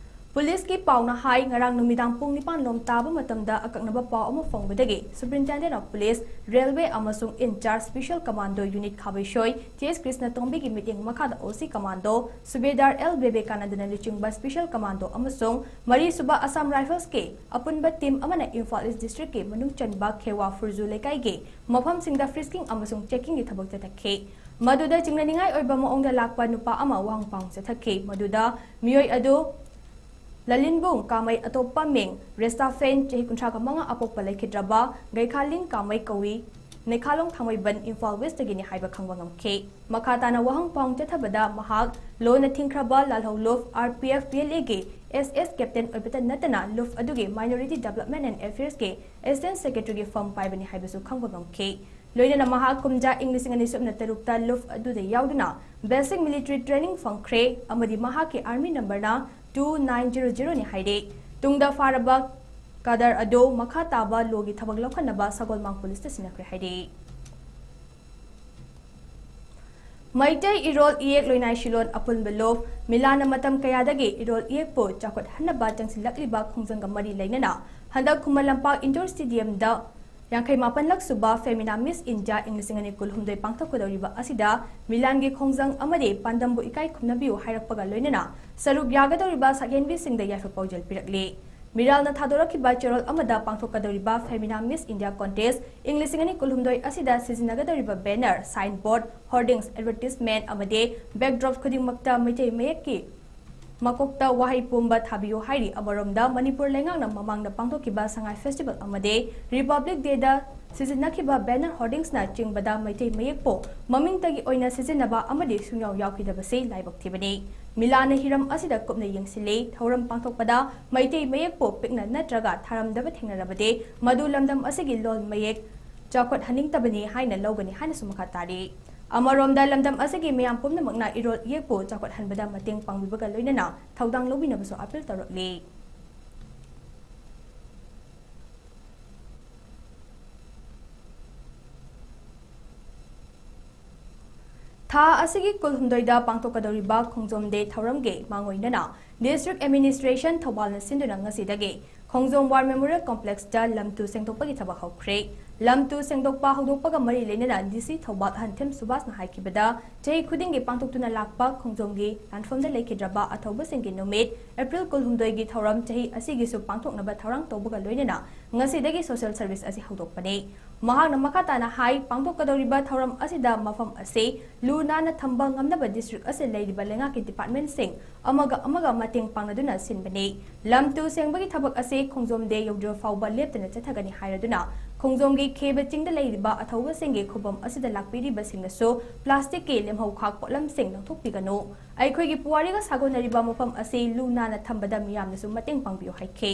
ꯄꯨꯂꯤꯁꯀꯤ ꯄꯥꯎꯅ ꯍꯥꯏ, ꯉꯔꯥꯡ ꯅꯨꯃꯤꯗꯥꯡ ꯄꯨꯡ ꯅꯤꯄꯥꯟ ꯂꯣꯝ ꯇꯥꯕ ꯃꯇꯝꯗ ꯑꯀꯛꯅꯕ ꯄꯥꯎ ꯑꯃ ꯐꯪꯕꯗꯒꯤ Superintendent of Police, Railway ꯑꯃꯁꯨꯡ In Charge Special Commando Unit ꯈꯥꯕꯩꯁꯣꯏ T S ꯀ꯭ꯔꯤꯁꯅꯇꯣꯝꯕꯤꯒꯤ ꯃꯤꯠꯌꯦꯡ ꯃꯈꯥꯗ O C Commando, ꯁꯨꯕꯦꯗꯥꯔ ꯑꯦꯜ ꯕꯦꯕꯦꯀꯥꯅꯟꯗꯅ ꯂꯨꯆꯤꯡꯕ Special Commando ꯑꯃꯁꯨꯡ ꯃꯔꯤꯁꯨꯕ Assam Riflesꯀꯤ ꯑꯄꯨꯟꯕ team ꯑꯃꯅ ꯏꯝꯐꯥꯜ East Districtꯀꯤ ꯃꯅꯨꯡ ꯆꯟꯕ ꯈꯦꯋꯥ ꯐꯨꯔꯖꯨ ꯂꯩꯀꯥꯏꯒꯤ ꯃꯐꯝꯁꯤꯡꯗ frisking ꯑꯃꯁꯨꯡ checkingꯒꯤ ꯊꯕꯛ ꯆꯠꯊꯈꯤ꯫ ꯃꯗꯨꯗ ꯆꯤꯡꯅꯅꯤꯡꯉꯥꯏ ꯑꯣꯏꯕ ꯃꯑꯣꯡꯗ ꯂꯥꯛꯄ ꯅꯨꯄꯥ ꯑꯃ ꯋꯥꯍꯪ ꯄꯥꯎꯍꯪ ꯆꯠꯊꯈꯤ꯫ ꯃꯗꯨꯗ ꯃꯤꯑꯣꯏ ꯑꯗꯨ ꯂꯂꯤꯟꯕꯨꯡ ꯀꯥꯃꯩ, ꯑꯇꯣꯞꯄ ꯃꯤꯡ ꯔꯦꯁꯇꯥꯐꯦꯟ, ꯆꯍꯤ ꯀꯨꯟꯊ꯭ꯔꯥꯒ ꯃꯉꯥ, ꯑꯄꯣꯛꯄ ꯂꯩꯈꯤꯗ꯭ꯔꯕ ꯒꯩꯈꯥꯂꯤꯡ ꯀꯥꯃꯩ ꯀꯧꯏ, ꯅꯩꯈꯥꯂꯣꯡ ꯊꯥꯡꯃꯩꯕꯟ, ꯏꯝꯐꯥꯜ Westꯇꯒꯤꯅꯤ ꯍꯥꯏꯕ ꯈꯪꯕ ꯉꯝꯈꯤ꯫ ꯃꯈꯥ ꯇꯥꯅ ꯋꯥꯍꯪ ꯄꯥꯎꯍꯪ ꯆꯠꯊꯕꯗ ꯃꯍꯥꯛ ꯂꯣꯟꯅ ꯊꯤꯡꯈ꯭ꯔꯕ ꯂꯥꯜꯍꯧ ꯂꯨꯞ, R P F P L Aꯒꯤ S S captain ꯑꯣꯏꯕꯇ ꯅꯠꯇꯅ ꯂꯨꯞ ꯑꯗꯨꯒꯤ Minority Development and Affairsꯀꯤ Assistant Secretaryꯒꯤ ꯐꯝ ꯄꯥꯏꯕꯅꯤ ꯍꯥꯏꯕꯁꯨ ꯈꯪꯕ ꯉꯝꯈꯤ꯫ ꯂꯣꯏꯅꯅ ꯃꯍꯥꯛ ꯀꯨꯝꯖꯥ ꯏꯪ ꯂꯤꯁꯤꯡ ꯑꯅꯤ ꯁꯨꯞꯅ ꯇꯔꯨꯛꯇ ꯂꯨꯞ ꯑꯗꯨꯗ ꯌꯥꯎꯗꯨꯅ basic military training ꯐꯪꯈ꯭ꯔꯦ ꯑꯃꯗꯤ ꯃꯍꯥꯛꯀꯤ army numberꯅ two nine zero zeroꯅꯤ ꯍꯥꯏꯔꯤ꯫ ꯇꯨꯡꯗ ꯐꯥꯔꯕ ꯀꯥꯗꯔ ꯑꯗꯨ ꯃꯈꯥ ꯇꯥꯕ ꯂꯣꯒꯤ ꯊꯕꯛ ꯂꯧꯈꯠꯅꯕ ꯁꯒꯣꯜꯃꯥꯡ ꯄꯨꯂꯤꯁꯇ ꯁꯤꯟꯅꯈ꯭ꯔꯦ ꯍꯥꯏꯔꯤ꯫ ꯃꯩꯇꯩ ꯏꯔꯣꯜ ꯏꯌꯦꯛ ꯂꯣꯏꯅꯥꯏ ꯁꯤꯂꯣꯟ ꯑꯄꯨꯟꯕ ꯂꯨꯞ ꯃꯤꯂꯥꯟꯅ ꯃꯇꯝ ꯀꯌꯥꯗꯒꯤ ꯏꯔꯣꯜ ꯏꯌꯦꯛꯄꯨ ꯆꯥꯎꯈꯠꯍꯟꯅꯕ ꯆꯪꯁꯤꯜꯂꯛꯂꯤꯕ ꯈꯣꯡꯖꯪꯒ ꯃꯔꯤ ꯂꯩꯅꯅ ꯍꯟꯗꯛ ꯈꯨꯃꯟ ꯂꯝꯄꯥꯛ indoor stadiumꯗ ꯌꯥꯡꯈꯩ ꯃꯥꯄꯟꯂꯛ ꯁꯨꯕ Femina Miss India ꯏꯪ ꯂꯤꯁꯤꯡ ꯑꯅꯤ ꯀꯨꯟꯍꯨꯝꯗꯣꯏ ꯄꯥꯡꯊꯣꯛꯀꯗꯧꯔꯤꯕ ꯑꯁꯤꯗ ꯃꯤꯂꯥꯟꯒꯤ ꯈꯣꯡꯖꯪ ꯑꯃꯗꯤ ꯄꯥꯟꯗꯝꯕꯨ ꯏꯀꯥꯏ ꯈꯨꯝꯅꯕꯤꯌꯨ ꯍꯥꯏꯔꯛꯄꯒ ꯂꯣꯏꯅꯅ ꯁꯔꯨꯛ ꯌꯥꯒꯗꯧꯔꯤꯕ ꯁꯛꯍꯦꯟꯕꯤꯁꯤꯡꯗ ꯌꯥꯏꯐ ꯄꯥꯎꯖꯦꯜ ꯄꯤꯔꯛꯂꯤ꯫ ꯃꯤꯔꯥꯜꯅ ꯊꯥꯗꯣꯔꯛꯈꯤꯕ ꯆꯦꯔꯣꯜ ꯑꯃꯗ ꯄꯥꯡꯊꯣꯛꯀꯗꯧꯔꯤꯕ Femina Miss India Contest ꯏꯪ ꯂꯤꯁꯤꯡ ꯑꯅꯤ ꯀꯨꯟꯍꯨꯝꯗꯣꯏ ꯑꯁꯤꯗ ꯁꯤꯖꯤꯟꯅꯒꯗꯧꯔꯤꯕ banner, signboard, hoardings, advertisement ꯑꯃꯗꯤ backdrops ꯈꯨꯗꯤꯡꯃꯛꯇ ꯃꯩꯇꯩ ꯃꯌꯦꯛꯀꯤ ꯃꯀꯣꯛꯇ ꯋꯥꯍꯩ ꯄꯨꯝꯕ ꯊꯥꯕꯤꯌꯨ ꯍꯥꯏꯔꯤ꯫ ꯑꯃꯔꯣꯝꯗ ꯃꯅꯤꯄꯨꯔ ꯂꯩꯉꯥꯛꯅ ꯃꯃꯥꯡꯗ ꯄꯥꯡꯊꯣꯛꯈꯤꯕ ꯁꯉꯥꯏ Festival ꯑꯃꯗꯤ Republic Dayꯗ ꯁꯤꯖꯤꯟꯅꯈꯤꯕ banner, hoardingsꯅ ꯆꯤꯡꯕꯗ ꯃꯩꯇꯩ ꯃꯌꯦꯛꯄꯨ ꯃꯃꯤꯡꯇꯒꯤ ꯑꯣꯏꯅ ꯁꯤꯖꯤꯟꯅꯕ ꯑꯃꯗꯤ ꯁꯨꯡꯌꯥꯎ ꯌꯥꯎꯈꯤꯗꯕꯁꯤ ꯂꯥꯏꯕꯛ ꯊꯤꯕꯅꯤ꯫ ꯃꯤꯂꯥꯟꯅ ꯍꯤꯔꯝ ꯑꯁꯤꯗ ꯀꯨꯞꯅ ꯌꯦꯡꯁꯤꯜꯂꯤ꯫ ꯊꯧꯔꯝ ꯄꯥꯡꯊꯣꯛꯄꯗ ꯃꯩꯇꯩ ꯃꯌꯦꯛꯄꯨ ꯄꯤꯛꯅ ꯅꯠꯇ꯭ꯔꯒ ꯊꯥꯔꯝꯗꯕ ꯊꯦꯡꯅꯔꯕꯗꯤ ꯃꯗꯨ ꯂꯝꯗꯝ ꯑꯁꯤꯒꯤ ꯂꯣꯜ ꯃꯌꯦꯛ ꯆꯥꯎꯈꯠꯍꯟꯅꯤꯡꯗꯕꯅꯤ ꯍꯥꯏꯅ ꯂꯧꯒꯅꯤ ꯍꯥꯏꯅꯁꯨ ꯃꯈꯥ ꯇꯥꯔꯤ꯫ ꯑꯃꯔꯣꯝꯗ ꯂꯝꯗꯝ ꯑꯁꯤꯒꯤ ꯃꯤꯌꯥꯝ ꯄꯨꯝꯅꯃꯛꯅ ꯏꯔꯣꯜ ꯏꯌꯦꯛꯄꯨ ꯆꯥꯎꯈꯠꯍꯟꯕꯗ ꯃꯇꯦꯡ ꯄꯥꯡꯕꯤꯕꯒ ꯂꯣꯏꯅꯅ ꯊꯧꯗꯥꯡ ꯂꯧꯕꯤꯅꯕꯁꯨ appeal ꯇꯧꯔꯛꯂꯤ꯫ ꯊꯥ ꯑꯁꯤꯒꯤ ꯀꯨꯟꯍꯨꯝꯗꯣꯏꯗ ꯄꯥꯡꯊꯣꯛꯀꯗꯧꯔꯤꯕ ꯈꯣꯡꯖꯣꯝ ꯗꯦ ꯊꯧꯔꯝꯒꯤ ꯃꯥꯡꯑꯣꯏꯅꯅ District Administration ꯊꯧꯕꯥꯜꯅ ꯁꯤꯟꯗꯨꯅ ꯉꯁꯤꯗꯒꯤ ꯈꯣꯡꯖꯣꯝ War Memorial Complexꯇ ꯂꯝ ꯇꯨ ꯁꯦꯡꯗꯣꯛꯄꯒꯤ ꯊꯕꯛ ꯍꯧꯈ꯭ꯔꯦ꯫ ꯂꯝ ꯇꯨ ꯁꯦꯡꯗꯣꯛꯄ ꯍꯧꯗꯣꯛꯄꯒ ꯃꯔꯤ ꯂꯩꯅꯅ DC ꯊꯧꯕꯥꯜ ꯑꯍꯟꯊꯦꯝ ꯁꯨꯕꯥꯁꯅ ꯍꯥꯏꯈꯤꯕꯗ, ꯆꯍꯤ ꯈꯨꯗꯤꯡꯒꯤ ꯄꯥꯡꯊꯣꯛꯇꯨꯅ ꯂꯥꯛꯄ ꯈꯣꯡꯖꯣꯝꯒꯤ ꯂꯥꯟꯐꯝꯗ ꯂꯩꯈꯤꯗ꯭ꯔꯕ ꯑꯊꯧꯕꯁꯤꯡꯒꯤ ꯅꯨꯃꯤꯠ April ꯀꯨꯟꯍꯨꯝꯗꯣꯏꯒꯤ ꯊꯧꯔꯝ ꯆꯍꯤ ꯑꯁꯤꯒꯤꯁꯨ ꯄꯥꯡꯊꯣꯛꯅꯕ ꯊꯧꯔꯥꯡ ꯇꯧꯕꯒ ꯂꯣꯏꯅꯅ ꯉꯁꯤꯗꯒꯤ social service ꯑꯁꯤ ꯍꯧꯗꯣꯛꯄꯅꯤ꯫ ꯃꯍꯥꯛꯅ ꯃꯈꯥ ꯇꯥꯅ ꯍꯥꯏ, ꯄꯥꯡꯊꯣꯛꯀꯗꯧꯔꯤꯕ ꯊꯧꯔꯝ ꯑꯁꯤꯗ ꯃꯐꯝ ꯑꯁꯤ ꯂꯨ ꯅꯥꯟꯅ ꯊꯝꯕ ꯉꯝꯅꯕ district ꯑꯁꯤ ꯂꯩꯔꯤꯕ ꯂꯩꯉꯥꯛꯀꯤ departmentꯁꯤꯡ ꯑꯃꯒ ꯑꯃꯒ ꯃꯇꯦꯡ ꯄꯥꯡꯅꯗꯨꯅ ꯁꯤꯟꯕꯅꯤ꯫ ꯂꯝ ꯇꯨ ꯁꯦꯡꯕꯒꯤ ꯊꯕꯛ ꯑꯁꯤ ꯈꯣꯡꯖꯣꯝ ꯗꯦ ꯌꯧꯗ꯭ꯔꯤꯕ ꯐꯥꯎꯕ ꯂꯦꯞꯇꯅ ꯆꯠꯊꯒꯅꯤ ꯍꯥꯏꯔꯗꯨꯅ, ꯈꯣꯡꯖꯣꯝꯒꯤ ꯈꯦꯕ ꯆꯤꯡꯗ ꯂꯩꯔꯤꯕ ꯑꯊꯧꯕꯁꯤꯡꯒꯤ ꯈꯨꯕꯝ ꯑꯁꯤꯗ ꯂꯥꯛꯄꯤꯔꯤꯕꯁꯤꯡꯅꯁꯨ plasticꯀꯤ ꯂꯦꯝꯍꯧꯈꯥꯛ ꯄꯣꯠꯂꯝꯁꯤꯡ ꯂꯪꯊꯣꯛꯄꯤꯒꯅꯨ꯫ ꯑꯩꯈꯣꯏꯒꯤ ꯄꯨꯋꯥꯔꯤꯒ ꯁꯥꯒꯣꯟꯅꯔꯤꯕ ꯃꯐꯝ ꯑꯁꯤ ꯂꯨ ꯅꯥꯟꯅ ꯊꯝꯕꯗ ꯃꯤꯌꯥꯝꯅꯁꯨ ꯃꯇꯦꯡ ꯄꯥꯡꯕꯤꯌꯨ ꯍꯥꯏꯈꯤ꯫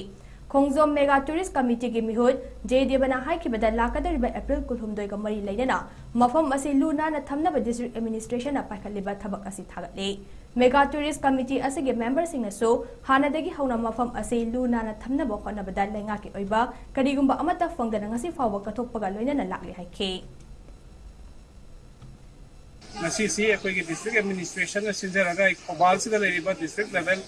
ꯈꯣꯡꯖꯣꯝ Mega Tourist Committeeꯒꯤ ꯃꯤꯍꯨꯠ ꯖꯦ ꯗꯦꯕꯅ ꯍꯥꯏꯈꯤꯕꯗ, ꯂꯥꯛꯀꯗꯧꯔꯤꯕ April ꯀꯨꯟꯍꯨꯝꯗꯣꯏꯒ ꯃꯔꯤ ꯂꯩꯅꯅ ꯃꯐꯝ ꯑꯁꯤ ꯂꯨ ꯅꯥꯟꯅ ꯊꯝꯅꯕ District Administrationꯅ ꯄꯥꯏꯈꯠꯂꯤꯕ ꯊꯕꯛ ꯑꯁꯤ ꯊꯥꯒꯠꯂꯤ꯫ Mega Tourist Committee ꯑꯁꯤꯒꯤ memberꯁꯤꯡꯅꯁꯨ ꯍꯥꯟꯅꯗꯒꯤ ꯍꯧꯅ ꯃꯐꯝ ꯑꯁꯤ ꯂꯨ ꯅꯥꯟꯅ ꯊꯝꯅꯕ ꯍꯣꯠꯅꯕꯗ ꯂꯩꯉꯥꯛꯀꯤ ꯑꯣꯏꯕ ꯀꯔꯤꯒꯨꯝꯕ ꯑꯃꯠꯇ ꯐꯪꯗꯅ ꯉꯁꯤ ꯐꯥꯎꯕ ꯀꯠꯊꯣꯛꯄꯒ ꯂꯣꯏꯅꯅ ꯂꯥꯛꯂꯤ ꯍꯥꯏꯈꯤ꯫ ꯉꯁꯤꯁꯤ ꯑꯩꯈꯣꯏꯒꯤ District Administrationꯅ ꯁꯤꯟꯖꯔꯒ ꯊꯧꯕꯥꯜꯁꯤꯗ ꯂꯩꯔꯤꯕ district level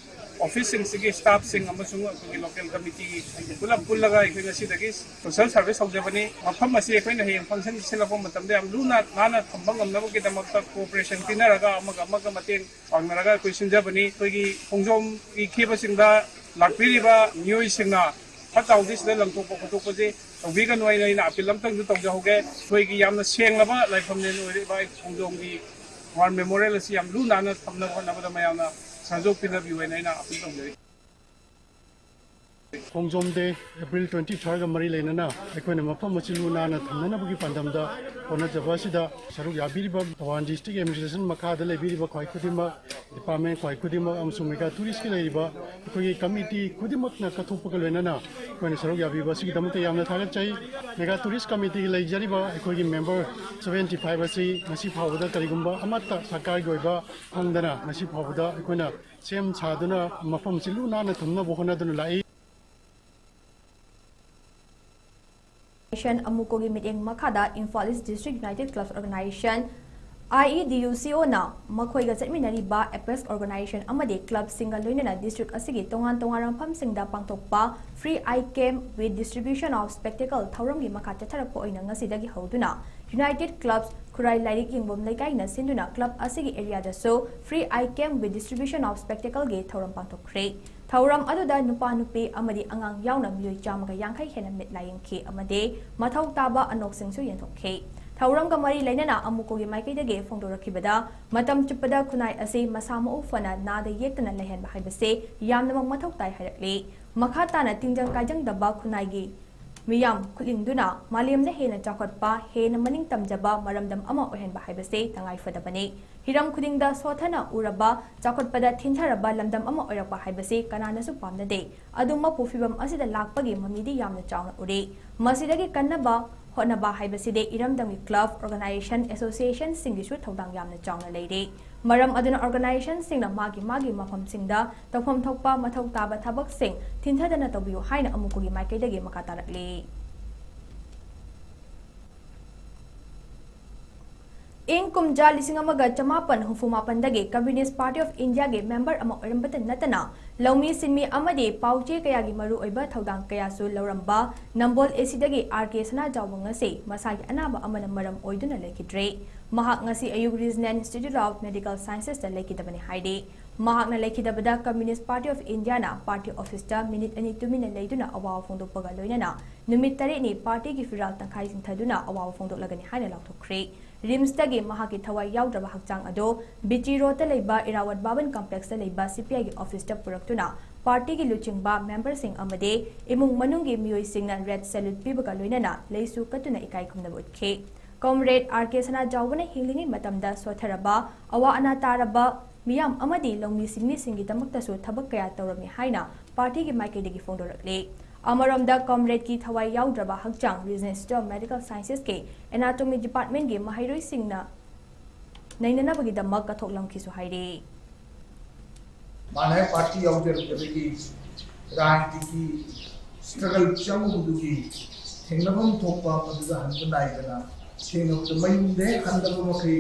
officeꯁꯤꯡꯁꯤꯒꯤ staffꯁꯤꯡ ꯑꯃꯁꯨꯡ ꯑꯩꯈꯣꯏꯒꯤ local committee ꯄꯨꯂꯞ ꯄꯨꯜꯂꯒ ꯑꯩꯈꯣꯏ ꯉꯁꯤꯗꯒꯤ social service ꯍꯧꯖꯕꯅꯤ꯫ ꯃꯐꯝ ꯑꯁꯤ ꯑꯩꯈꯣꯏꯅ ꯍꯌꯦꯡ function ꯁꯤꯜꯂꯛꯄ ꯃꯇꯝꯗ ꯌꯥꯝ ꯂꯨ ꯅꯥ-, ꯅꯥꯟꯅ ꯊꯝꯕ ꯉꯝꯅꯕꯒꯤꯗꯃꯛꯇ cooperation ꯄꯤꯅꯔꯒ ꯑꯃꯒ ꯑꯃꯒ ꯃꯇꯦꯡ ꯄꯥꯡꯅꯔꯒ ꯑꯩꯈꯣꯏ ꯁꯤꯟꯖꯕꯅꯤ꯫ ꯑꯩꯈꯣꯏꯒꯤ ꯈꯣꯡꯖꯣꯝꯒꯤ ꯈꯦꯕꯁꯤꯡꯗ ꯂꯥꯛꯄꯤꯔꯤꯕ ꯃꯤꯑꯣꯏꯁꯤꯡꯅ ꯐꯠꯇ ꯍꯥꯎꯗꯤ ꯁꯤꯗ ꯂꯪꯊꯣꯛꯄ ꯈꯣꯠꯇꯣꯛꯄꯁꯦ ꯇꯧꯕꯤꯒꯅꯨ ꯍꯥꯏꯅ ꯑꯩꯅ appeal ꯑꯝꯇꯪꯁꯨ ꯇꯧꯖꯍꯧꯒꯦ꯫ ꯑꯩꯈꯣꯏꯒꯤ ꯌꯥꯝꯅ ꯁꯦꯡꯂꯕ ꯂꯥꯏꯐꯝꯂꯦꯟ ꯑꯣꯏꯔꯤꯕ ꯑꯩ ꯈꯣꯡꯖꯣꯝꯒꯤ War Memorial ꯑꯁꯤ ꯌꯥꯝ ꯂꯨ ꯅꯥꯟꯅ ꯊꯝꯅꯕ ꯍꯣꯠꯅꯕꯗ ꯃꯌꯥꯝꯅ ꯁꯍꯖꯣꯒ ꯄꯤꯅꯕꯤꯌꯨ ꯍꯥꯏꯅ ꯑꯩꯅ appeal ꯇꯧꯖꯔꯤ꯫ ꯈꯣꯡꯖꯣꯝ Day April twenty thirdꯒ ꯃꯔꯤ ꯂꯩꯅꯅ ꯑꯩꯈꯣꯏꯅ ꯃꯐꯝ ꯑꯁꯤ ꯂꯨ ꯅꯥꯟꯅ ꯊꯝꯅꯅꯕꯒꯤ ꯄꯥꯟꯗꯝꯗ ꯍꯣꯠꯅꯖꯕ ꯑꯁꯤꯗ ꯁꯔꯨꯛ ꯌꯥꯕꯤꯔꯤꯕ ꯊꯧꯕꯥꯜ District Administration ꯃꯈꯥꯗ ꯂꯩꯕꯤꯔꯤꯕ ꯈ꯭ꯋꯥꯏ ꯈꯨꯗꯤꯡꯃꯛ, department ꯈ꯭ꯋꯥꯏ ꯈꯨꯗꯤꯡꯃꯛ ꯑꯃꯁꯨꯡ Mega Touristꯀꯤ ꯂꯩꯔꯤꯕ ꯑꯩꯈꯣꯏꯒꯤ committee ꯈꯨꯗꯤꯡꯃꯛꯅ ꯀꯠꯊꯣꯛꯄꯒ ꯂꯣꯏꯅꯅ ꯑꯩꯈꯣꯏꯅ ꯁꯔꯨꯛ ꯌꯥꯕꯤꯕ ꯑꯁꯤꯒꯤꯗꯃꯛꯇ ꯌꯥꯝꯅ ꯊꯥꯒꯠꯆꯩ꯫ Mega Tourist Committeeꯒꯤ ꯂꯩꯖꯔꯤꯕ ꯑꯩꯈꯣꯏꯒꯤ member seventy five ꯑꯁꯤ ꯉꯁꯤ ꯐꯥꯎꯕꯗ ꯀꯔꯤꯒꯨꯝꯕ ꯑꯃꯠꯇ ꯁꯔꯀꯥꯔꯒꯤ ꯑꯣꯏꯕ ꯐꯪꯗꯅ ꯉꯁꯤ ꯐꯥꯎꯕꯗ ꯑꯩꯈꯣꯏꯅ ꯁꯦꯝ ꯁꯥꯗꯨꯅ ꯃꯐꯝꯁꯤ ꯂꯨ ꯅꯥꯟꯅ ꯊꯝꯅꯕ ꯍꯣꯠꯅꯗꯨꯅ ꯂꯥꯛꯏ꯫ Organization ꯑꯃꯨꯀꯣꯒꯤ ꯃꯤꯠꯌꯦꯡ ꯃꯈꯥꯗ Imphal East District United Clubs Organization IEDUCOꯅ ꯃꯈꯣꯏꯒ ꯆꯠꯃꯤꯟꯅꯔꯤꯕ ꯑꯦꯄꯦꯛꯁ ꯑꯣꯔꯒꯅꯥꯏꯖꯦꯁꯟ ꯑꯃꯗꯤ ꯀ꯭ꯂꯕꯁꯤꯡꯒ ꯂꯣꯏꯅꯅ ꯗꯤꯁꯇ꯭ꯔꯤꯛ ꯑꯁꯤꯒꯤ ꯇꯣꯉꯥꯟ ꯇꯣꯉꯥꯟꯕ ꯃꯐꯝꯁꯤꯡꯗ ꯄꯥꯡꯊꯣꯛꯄ Free Eye Camp with Distribution of Spectacle ꯊꯧꯔꯝꯒꯤ ꯃꯈꯥ ꯆꯠꯊꯔꯛꯄ ꯑꯣꯏꯅ ꯉꯁꯤꯗꯒꯤ ꯍꯧꯗꯨꯅ United Clubs ꯈꯨꯔꯥꯏ ꯂꯥꯏꯔꯤꯛ ꯌꯦꯡꯐꯝ ꯂꯩꯀꯥꯏꯅ ꯁꯤꯟꯗꯨꯅ ꯀ꯭ꯂꯕ ꯑꯁꯤꯒꯤ ꯑꯦꯔꯤꯌꯥꯗꯁꯨ Free Eye Camp with Distribution of Spectacleꯒꯤ ꯊꯧꯔꯝ ꯄꯥꯡꯊꯣꯛꯈ꯭ꯔꯦ꯫ ꯊꯧꯔꯝ ꯑꯗꯨꯗ ꯅꯨꯄꯥ ꯅꯨꯄꯤ ꯑꯃꯗꯤ ꯑꯉꯥꯡ ꯌꯥꯎꯅ ꯃꯤꯑꯣꯏ ꯆꯥꯝꯃꯒ ꯌꯥꯡꯈꯩ ꯍꯦꯟꯅ ꯃꯤꯠ ꯂꯥꯏꯌꯦꯡꯈꯤ ꯑꯃꯗꯤ ꯃꯊꯧ ꯇꯥꯕ ꯑꯅꯣꯛꯁꯤꯡꯁꯨ ꯌꯦꯟꯊꯣꯛꯈꯤ꯫ ꯊꯧꯔꯝꯒ ꯃꯔꯤ ꯂꯩꯅꯅ ꯑꯃꯨꯀꯣꯒꯤ ꯃꯥꯏꯀꯩꯗꯒꯤ ꯐꯣꯡꯗꯣꯔꯛꯈꯤꯕꯗ, ꯃꯇꯝ ꯆꯨꯞꯄꯗ ꯈꯨꯟꯅꯥꯏ ꯑꯁꯤ ꯃꯁꯥ ꯃꯎ ꯐꯅ ꯅꯥꯗ ꯌꯦꯛꯇꯅ ꯂꯩꯍꯟꯕ ꯍꯥꯏꯕꯁꯤ ꯌꯥꯝꯅꯃꯛ ꯃꯊꯧ ꯇꯥꯏ ꯍꯥꯏꯔꯛꯂꯤ꯫ ꯃꯈꯥ ꯇꯥꯅ ꯇꯤꯟꯖꯪ ꯀꯥꯏꯖꯪꯗꯕ ꯈꯨꯟꯅꯥꯏꯒꯤ ꯃꯤꯌꯥꯝ ꯈꯨꯠꯂꯤꯡꯗꯨꯅ ꯃꯥꯂꯦꯝꯗ ꯍꯦꯟꯅ ꯆꯥꯎꯈꯠꯄ, ꯍꯦꯟꯅ ꯃꯅꯤꯡ ꯇꯝꯖꯕ ꯃꯔꯝꯗꯝ ꯑꯃ ꯑꯣꯏꯍꯟꯕ ꯍꯥꯏꯕꯁꯤ ꯇꯉꯥꯏ ꯐꯗꯕꯅꯤ꯫ ꯍꯤꯔꯝ ꯈꯨꯗꯤꯡꯗ ꯁꯣꯊꯅ ꯎꯔꯕ, ꯆꯥꯎꯈꯠꯄꯗ ꯊꯤꯟꯊꯔꯕ ꯂꯝꯗꯝ ꯑꯃ ꯑꯣꯏꯔꯛꯄ ꯍꯥꯏꯕꯁꯤ ꯀꯅꯥꯅꯁꯨ ꯄꯥꯝꯅꯗꯦ꯫ ꯑꯗꯨꯃꯛꯄꯨ ꯐꯤꯚꯝ ꯑꯁꯤꯗ ꯂꯥꯛꯄꯒꯤ ꯃꯃꯤꯗꯤ ꯌꯥꯝꯅ ꯆꯥꯎꯅ ꯎꯔꯤ꯫ ꯃꯁꯤꯗꯒꯤ ꯀꯟꯅꯕ ꯍꯣꯠꯅꯕ ꯍꯥꯏꯕꯁꯤꯗꯤ ꯏꯔꯝꯗꯝꯒꯤ ꯀ꯭ꯂꯕ, ꯑꯣꯔꯒꯅꯥꯏꯖꯦꯁꯟ, ꯑꯦꯁꯣꯁꯤꯌꯦꯁꯟꯁꯤꯡꯒꯤꯁꯨ ꯊꯧꯗꯥꯡ ꯌꯥꯝꯅ ꯆꯥꯎꯅ ꯂꯩꯔꯤ꯫ ꯃꯔꯝ ꯑꯗꯨꯅ ꯑꯣꯔꯒꯅꯥꯏꯖꯦꯁꯟꯁꯤꯡꯅ ꯃꯥꯒꯤ ꯃꯥꯒꯤ ꯃꯐꯝꯁꯤꯡꯗ ꯇꯧꯐꯝ ꯊꯣꯛꯄ ꯃꯊꯧ ꯇꯥꯕ ꯊꯕꯛꯁꯤꯡ ꯊꯤꯟꯊꯗꯅ ꯇꯧꯕꯤꯌꯨ ꯍꯥꯏꯅ ꯑꯃꯨꯀꯨꯒꯤ ꯃꯥꯏꯀꯩꯗꯒꯤ ꯃꯈꯥ ꯇꯥꯔꯛꯂꯤ꯫ ꯏꯪ ꯀꯨꯝꯖꯥ ꯂꯤꯁꯤꯡ ꯑꯃꯒ ꯆꯃꯥꯄꯟ ꯍꯨꯝꯐꯨ ꯃꯥꯄꯟꯗꯒꯤ Communist Party of Indiaꯒꯤ ꯃꯦꯝꯕꯔ ꯑꯃ ꯑꯣꯏꯔꯝꯕꯇ ꯅꯠꯇꯅ, ꯂꯧꯃꯤ ꯁꯤꯟꯃꯤ ꯑꯃꯗꯤ ꯄꯥꯎꯆꯦ ꯀꯌꯥꯒꯤ ꯃꯔꯨꯑꯣꯏꯕ ꯊꯧꯗꯥꯡ ꯀꯌꯥꯁꯨ ꯂꯧꯔꯝꯕ ꯅꯝꯕꯣꯜ ACꯗꯒꯤ R K ꯁꯅꯥꯖꯥꯎꯕ ꯉꯁꯤ ꯃꯁꯥꯒꯤ ꯑꯅꯥꯕ ꯑꯃꯅ ꯃꯔꯝ ꯑꯣꯏꯗꯨꯅ ꯂꯩꯈꯤꯗ꯭ꯔꯦ꯫ ꯃꯍꯥꯛ ꯉꯁꯤ ꯑꯌꯨꯛ Regional Institute of Medical Sciences ꯇ ꯂꯩꯈꯤꯗꯕꯅꯤ ꯍꯥꯏꯔꯤ꯫ ꯃꯍꯥꯛꯅ ꯂꯩꯈꯤꯗꯕꯗ Communist Party of Indiaꯅ party office ꯇ ꯃꯤꯅꯤꯠ ꯑꯅꯤ ꯇꯨꯃꯤꯟꯅ ꯂꯩꯗꯨꯅ ꯑꯋꯥꯕ ꯐꯣꯡꯗꯣꯛꯄꯒ ꯂꯣꯏꯅꯅ ꯅꯨꯃꯤꯠ ꯇꯔꯦꯠꯅꯤ partyꯒꯤ ꯐꯤꯔꯥꯜ ꯇꯪꯈꯥꯏ ꯆꯤꯡꯊꯗꯨꯅ ꯑꯋꯥꯕ ꯐꯣꯡꯗꯣꯛꯂꯒꯅꯤ ꯍꯥꯏꯅ ꯂꯥꯎꯊꯣꯛꯈ꯭ꯔꯦ꯫ RIMSꯇꯒꯤ ꯃꯍꯥꯛꯀꯤ ꯊꯋꯥꯏ ꯌꯥꯎꯗ꯭ꯔꯕ ꯍꯛꯆꯥꯡ ꯑꯗꯨ BT Roadꯇ ꯂꯩꯕ Irrawaddy Bhawan Complexꯇ ꯂꯩꯕ CPIꯒꯤ officeꯇ ꯄꯨꯔꯛꯇꯨꯅ partyꯒꯤ ꯂꯨꯆꯤꯡꯕ, memberꯁꯤꯡ ꯑꯃꯗꯤ ꯏꯃꯨꯡ ꯃꯅꯨꯡꯒꯤ ꯃꯤꯑꯣꯏꯁꯤꯡꯅ red salute ꯄꯤꯕꯒ ꯂꯣꯏꯅꯅ ꯂꯩꯁꯨ ꯀꯠꯇꯨꯅ ꯏꯀꯥꯏ ꯈꯨꯝꯅꯕ ꯎꯠꯈꯤ꯫ Comrade R K ꯁꯅꯥꯖꯥꯎꯕꯅ ꯍꯤꯡꯂꯤꯉꯩ ꯃꯇꯝꯗ ꯁꯣꯠꯊꯔꯕ, ꯑꯋꯥ ꯑꯅꯥ ꯇꯥꯔꯕ ꯃꯤꯌꯥꯝ ꯑꯃꯗꯤ ꯂꯧꯃꯤ ꯁꯤꯟꯃꯤꯁꯤꯡꯒꯤꯗꯃꯛꯇꯁꯨ ꯊꯕꯛ ꯀꯌꯥ ꯇꯧꯔꯝꯃꯤ ꯍꯥꯏꯅ partyꯒꯤ ꯃꯥꯏꯀꯩꯗꯒꯤ ꯐꯣꯡꯗꯣꯔꯛꯂꯤ꯫ ꯑꯃꯔꯣꯝꯗ, Comradeꯀꯤ ꯊꯋꯥꯏ ꯌꯥꯎꯗ꯭ꯔꯕ ꯍꯛꯆꯥꯡ Regional Institute of Medical Scienceꯀꯤ Anatomy Departmentꯀꯤ ꯃꯍꯩꯔꯣꯏꯁꯤꯡꯅ ꯅꯩꯅꯅꯕꯒꯤꯗꯃꯛ ꯀꯠꯊꯣꯛꯂꯝꯈꯤꯁꯨ ꯍꯥꯏꯔꯤ꯫ ꯃꯥꯅ party ꯌꯥꯎꯖꯔꯛꯄꯗꯒꯤ ꯔꯥꯖꯅꯤꯇꯤꯒꯤ struggle ꯆꯪꯉꯨꯕꯗꯨꯒꯤ ꯊꯦꯡꯅꯐꯝ ꯊꯣꯛꯄ ꯃꯗꯨꯗ ꯍꯟꯕ ꯅꯥꯏꯗꯅ ꯊꯦꯡꯅꯕꯗ ꯃꯌꯨꯝꯗ ꯍꯦꯛ ꯍꯟꯗꯕ ꯃꯈꯩ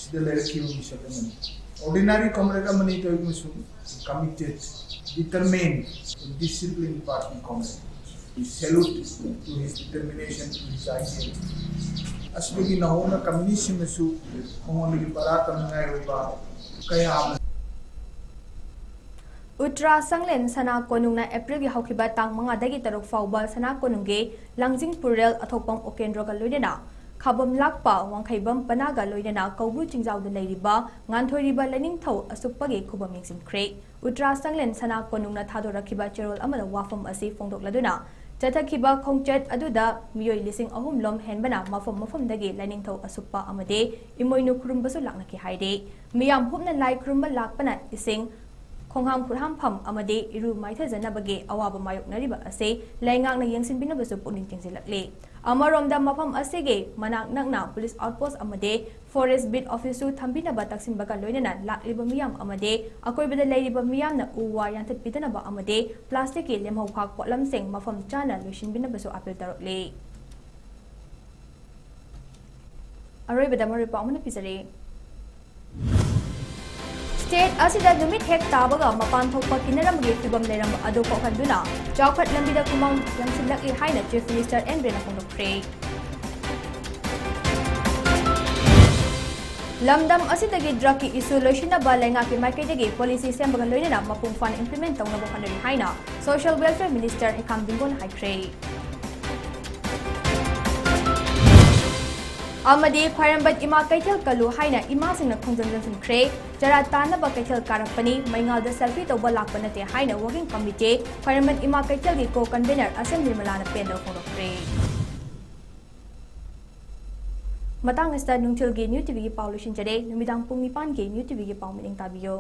ꯁꯤꯗ ꯂꯩꯔꯛꯈꯤꯕ ꯃꯤꯁꯛ ꯑꯃꯅꯤ꯫ Ordinary comrade ꯑꯃꯅꯤ ꯇꯧꯔꯤꯕ ꯑꯃꯁꯨꯡ committed, determined, disciplined party comrade. We salute to his determination, to his ideal. ꯑꯁꯤꯗꯒꯤ ꯅꯧꯍꯧꯅ ꯀꯝꯃ꯭ꯌꯨꯅꯤꯁꯁꯤꯡꯅꯁꯨ ꯃꯉꯣꯟꯗꯒꯤ ꯄꯔꯥ ꯇꯝꯅꯤꯡꯉꯥꯏ ꯑꯣꯏꯕ ꯀꯌꯥ ꯑꯃ ꯎꯇ꯭ꯔꯥ ꯁꯪꯂꯦꯟ ꯁꯅꯥ ꯀꯣꯅꯨꯡꯅ ꯑꯦꯄ꯭ꯔꯤꯜꯒꯤ ꯍꯧꯈꯤꯕ ꯇꯥꯡ ꯃꯉꯥꯗꯒꯤ ꯇꯔꯨꯛ ꯐꯥꯎꯕ ꯁꯅꯥ ꯀꯣꯅꯨꯡꯒꯤ ꯂꯥꯡꯖꯤꯡ ꯄꯨꯔꯦꯜ ꯑꯊꯣꯛꯄꯝ ꯎꯀꯦꯟꯗ꯭ꯔꯣꯒ ꯂꯣꯏꯅꯅ ꯈꯥꯕꯝ ꯂꯥꯛꯄ ꯋꯥꯡꯈꯩꯕꯝ ꯄꯅꯥꯒ ꯂꯣꯏꯅꯅ ꯀꯧꯕ꯭ꯔꯨ ꯆꯤꯡꯖꯥꯎꯗ ꯂꯩꯔꯤꯕ ꯉꯥꯟꯊꯣꯏꯔꯤꯕ ꯂꯥꯏꯅꯤꯡꯊꯧ ꯑꯁꯨꯞꯄꯒꯤ ꯈꯨꯕꯝ ꯌꯦꯡꯁꯤꯟꯈ꯭ꯔꯦ꯫ ꯎꯇ꯭ꯔꯥ ꯁꯪꯂꯦꯟ ꯁꯅꯥ ꯀꯣꯅꯨꯡꯅ ꯊꯥꯗꯣꯔꯛꯈꯤꯕ ꯆꯦꯔꯣꯜ ꯑꯃꯗ ꯋꯥꯐꯝ ꯑꯁꯤ ꯐꯣꯡꯗꯣꯛꯂꯗꯨꯅ ꯆꯠꯊꯈꯤꯕ ꯈꯣꯡꯆꯠ ꯑꯗꯨꯗ ꯃꯤꯑꯣꯏ ꯂꯤꯁꯤꯡ ꯑꯍꯨꯝ ꯂꯣꯝ ꯍꯦꯟꯕꯅ ꯃꯐꯝ ꯃꯐꯝꯗꯒꯤ ꯂꯥꯏꯅꯤꯡꯊꯧ ꯑꯁꯨꯞꯄ ꯑꯃꯗꯤ ꯏꯃꯣꯏꯅꯨ ꯈꯨꯔꯨꯝꯕꯁꯨ ꯂꯥꯛꯅꯈꯤ ꯍꯥꯏꯔꯤ꯫ ꯃꯤꯌꯥꯝ ꯍꯨꯞꯅ ꯂꯥꯏ ꯈꯨꯔꯨꯝꯕ ꯂꯥꯛꯄꯅ ꯏꯁꯤꯡ, ꯈꯣꯡꯍꯥꯝ ꯈꯨꯠꯍꯥꯝꯐꯝ ꯑꯃꯗꯤ ꯏꯔꯨ ꯃꯥꯏꯊꯖꯅꯕꯒꯤ ꯑꯋꯥꯕ ꯃꯥꯌꯣꯛꯅꯔꯤꯕ ꯑꯁꯤ ꯂꯩꯉꯥꯛꯅ ꯌꯦꯡꯁꯤꯟꯕꯤꯅꯕꯁꯨ ꯄꯨꯛꯅꯤꯡ ꯆꯤꯡꯁꯤꯜꯂꯛꯂꯤ꯫ ꯑꯃꯔꯣꯝꯗ ꯃꯐꯝ ꯑꯁꯤꯒꯤ ꯃꯅꯥꯛ ꯅꯛꯅ ꯄꯨꯂꯤꯁ ꯑꯥꯎꯠꯄꯣꯁ꯭ꯠ ꯑꯃꯗꯤ ꯐꯣꯔꯦꯁ꯭ꯠ ꯕꯤꯠ ꯑꯣꯐꯤꯁꯁꯨ ꯊꯝꯕꯤꯅꯕ ꯇꯛꯁꯤꯟꯕꯒ ꯂꯣꯏꯅꯅ ꯂꯥꯛꯂꯤꯕ ꯃꯤꯌꯥꯝ ꯑꯃꯗꯤ ꯑꯀꯣꯏꯕꯗ ꯂꯩꯔꯤꯕ ꯃꯤꯌꯥꯝꯅ ꯎ ꯋꯥ ꯌꯥꯟꯊꯠꯄꯤꯗꯅꯕ ꯑꯃꯗꯤ ꯄ꯭ꯂꯥꯁꯇꯤꯛꯀꯤ ꯂꯦꯝꯍꯧ ꯈꯥꯛ ꯄꯣꯠꯂꯝꯁꯤꯡ ꯃꯐꯝ ꯆꯥꯅ ꯂꯣꯏꯁꯤꯟꯕꯤꯅꯕꯁꯨ ꯑꯥꯄꯤꯜ ꯇꯧꯔꯛꯂꯤ꯫ ꯑꯔꯣꯏꯕꯗ ꯃꯔꯨꯞ ꯄꯥꯎ ꯑꯃꯅ ꯄꯤꯖꯔꯤ꯫ ꯁ꯭ꯇꯦꯠ ꯑꯁꯤꯗ ꯅꯨꯃꯤꯠ ꯍꯦꯛ ꯇꯥꯕꯒ ꯃꯄꯥꯟ ꯊꯣꯛꯄ ꯀꯤꯅꯔꯝꯕꯒꯤ ꯐꯤꯚꯝ ꯂꯩꯔꯝꯕ ꯑꯗꯨ ꯀꯣꯛꯍꯟꯗꯨꯅ ꯆꯥꯎꯈꯠ ꯂꯝꯕꯤꯗ ꯈꯨꯃꯥꯡ ꯆꯪꯁꯤꯜꯂꯛꯂꯤ ꯍꯥꯏꯅ ꯆꯤꯐ ꯃꯤꯅꯤꯁꯇꯔ ꯑꯦꯟ ꯕꯤꯔꯦꯟꯅ ꯐꯣꯡꯗꯣꯛꯈ꯭ꯔꯦ꯫ ꯂꯝꯗꯝ ꯑꯁꯤꯗꯒꯤ ꯗ꯭ꯔꯒꯀꯤ ꯏꯁꯨ ꯂꯣꯏꯁꯤꯟꯅꯕ ꯂꯩꯉꯥꯛꯀꯤ ꯃꯥꯏꯀꯩꯗꯒꯤ ꯄꯣꯂꯤꯁꯤ ꯁꯦꯝꯕꯒ ꯂꯣꯏꯅꯅ ꯃꯄꯨꯡ ꯐꯥꯅ ꯏꯝꯄ꯭ꯂꯤꯃꯦꯟꯠ ꯇꯧꯅꯕ ꯍꯣꯠꯅꯔꯤ ꯍꯥꯏꯅ ꯁꯣꯁꯤꯌꯦꯜ ꯋꯦꯜꯐꯤꯌꯔ ꯃꯤꯅꯤꯁꯇꯔ ꯍꯩꯈꯥꯝ ꯕꯤꯡꯒꯣꯟꯅ ꯍꯥꯏꯈ꯭ꯔꯦ꯫ ꯑꯃꯗꯤ ꯈ꯭ꯋꯥꯏꯔꯝꯕꯟ ꯏꯃꯥ ꯀꯩꯊꯦꯜ ꯀꯜꯂꯨ ꯍꯥꯏꯅ ꯏꯃꯥꯁꯤꯡꯅ ꯈꯣꯡꯖꯪ ꯆꯪꯁꯤꯟꯈ꯭ꯔꯦ꯫ ꯆꯔꯥ ꯇꯥꯟꯅꯕ ꯀꯩꯊꯦꯜ ꯀꯥꯔꯛꯄꯅꯤ, ꯃꯩꯉꯥꯜꯗ ꯁꯦꯜꯐꯤ ꯇꯧꯕ ꯂꯥꯛꯄ ꯅꯠꯇꯦ ꯍꯥꯏꯅ ꯋꯥꯔꯀꯤꯡ ꯀꯃꯤꯇꯤ ꯈ꯭ꯋꯥꯏꯔꯝꯕꯟ ꯏꯃꯥ ꯀꯩꯊꯦꯜꯒꯤ ꯀꯣ ꯀꯟꯚꯦꯅꯔ ꯑꯁꯦꯝ ꯅꯤꯔꯃꯂꯥꯅ ꯄꯦꯟꯗꯕ ꯐꯣꯡꯗꯣꯛꯈ꯭ꯔꯦ꯫ ꯃꯇꯥꯡ ꯑꯁꯤꯗ ꯅꯨꯡꯊꯤꯜꯒꯤ ꯅ꯭ꯌꯨ ꯇꯤꯚꯤꯒꯤ ꯄꯥꯎ ꯂꯣꯏꯁꯤꯟꯖꯔꯦ꯫ ꯅꯨꯃꯤꯗꯥꯡ ꯄꯨꯡ ꯅꯤꯄꯥꯟꯒꯤ ꯅ꯭ꯌꯨ ꯇꯤꯚꯤꯒꯤ ꯄꯥꯎ ꯃꯤꯠꯌꯦꯡ ꯇꯥꯕꯤꯌꯨ꯫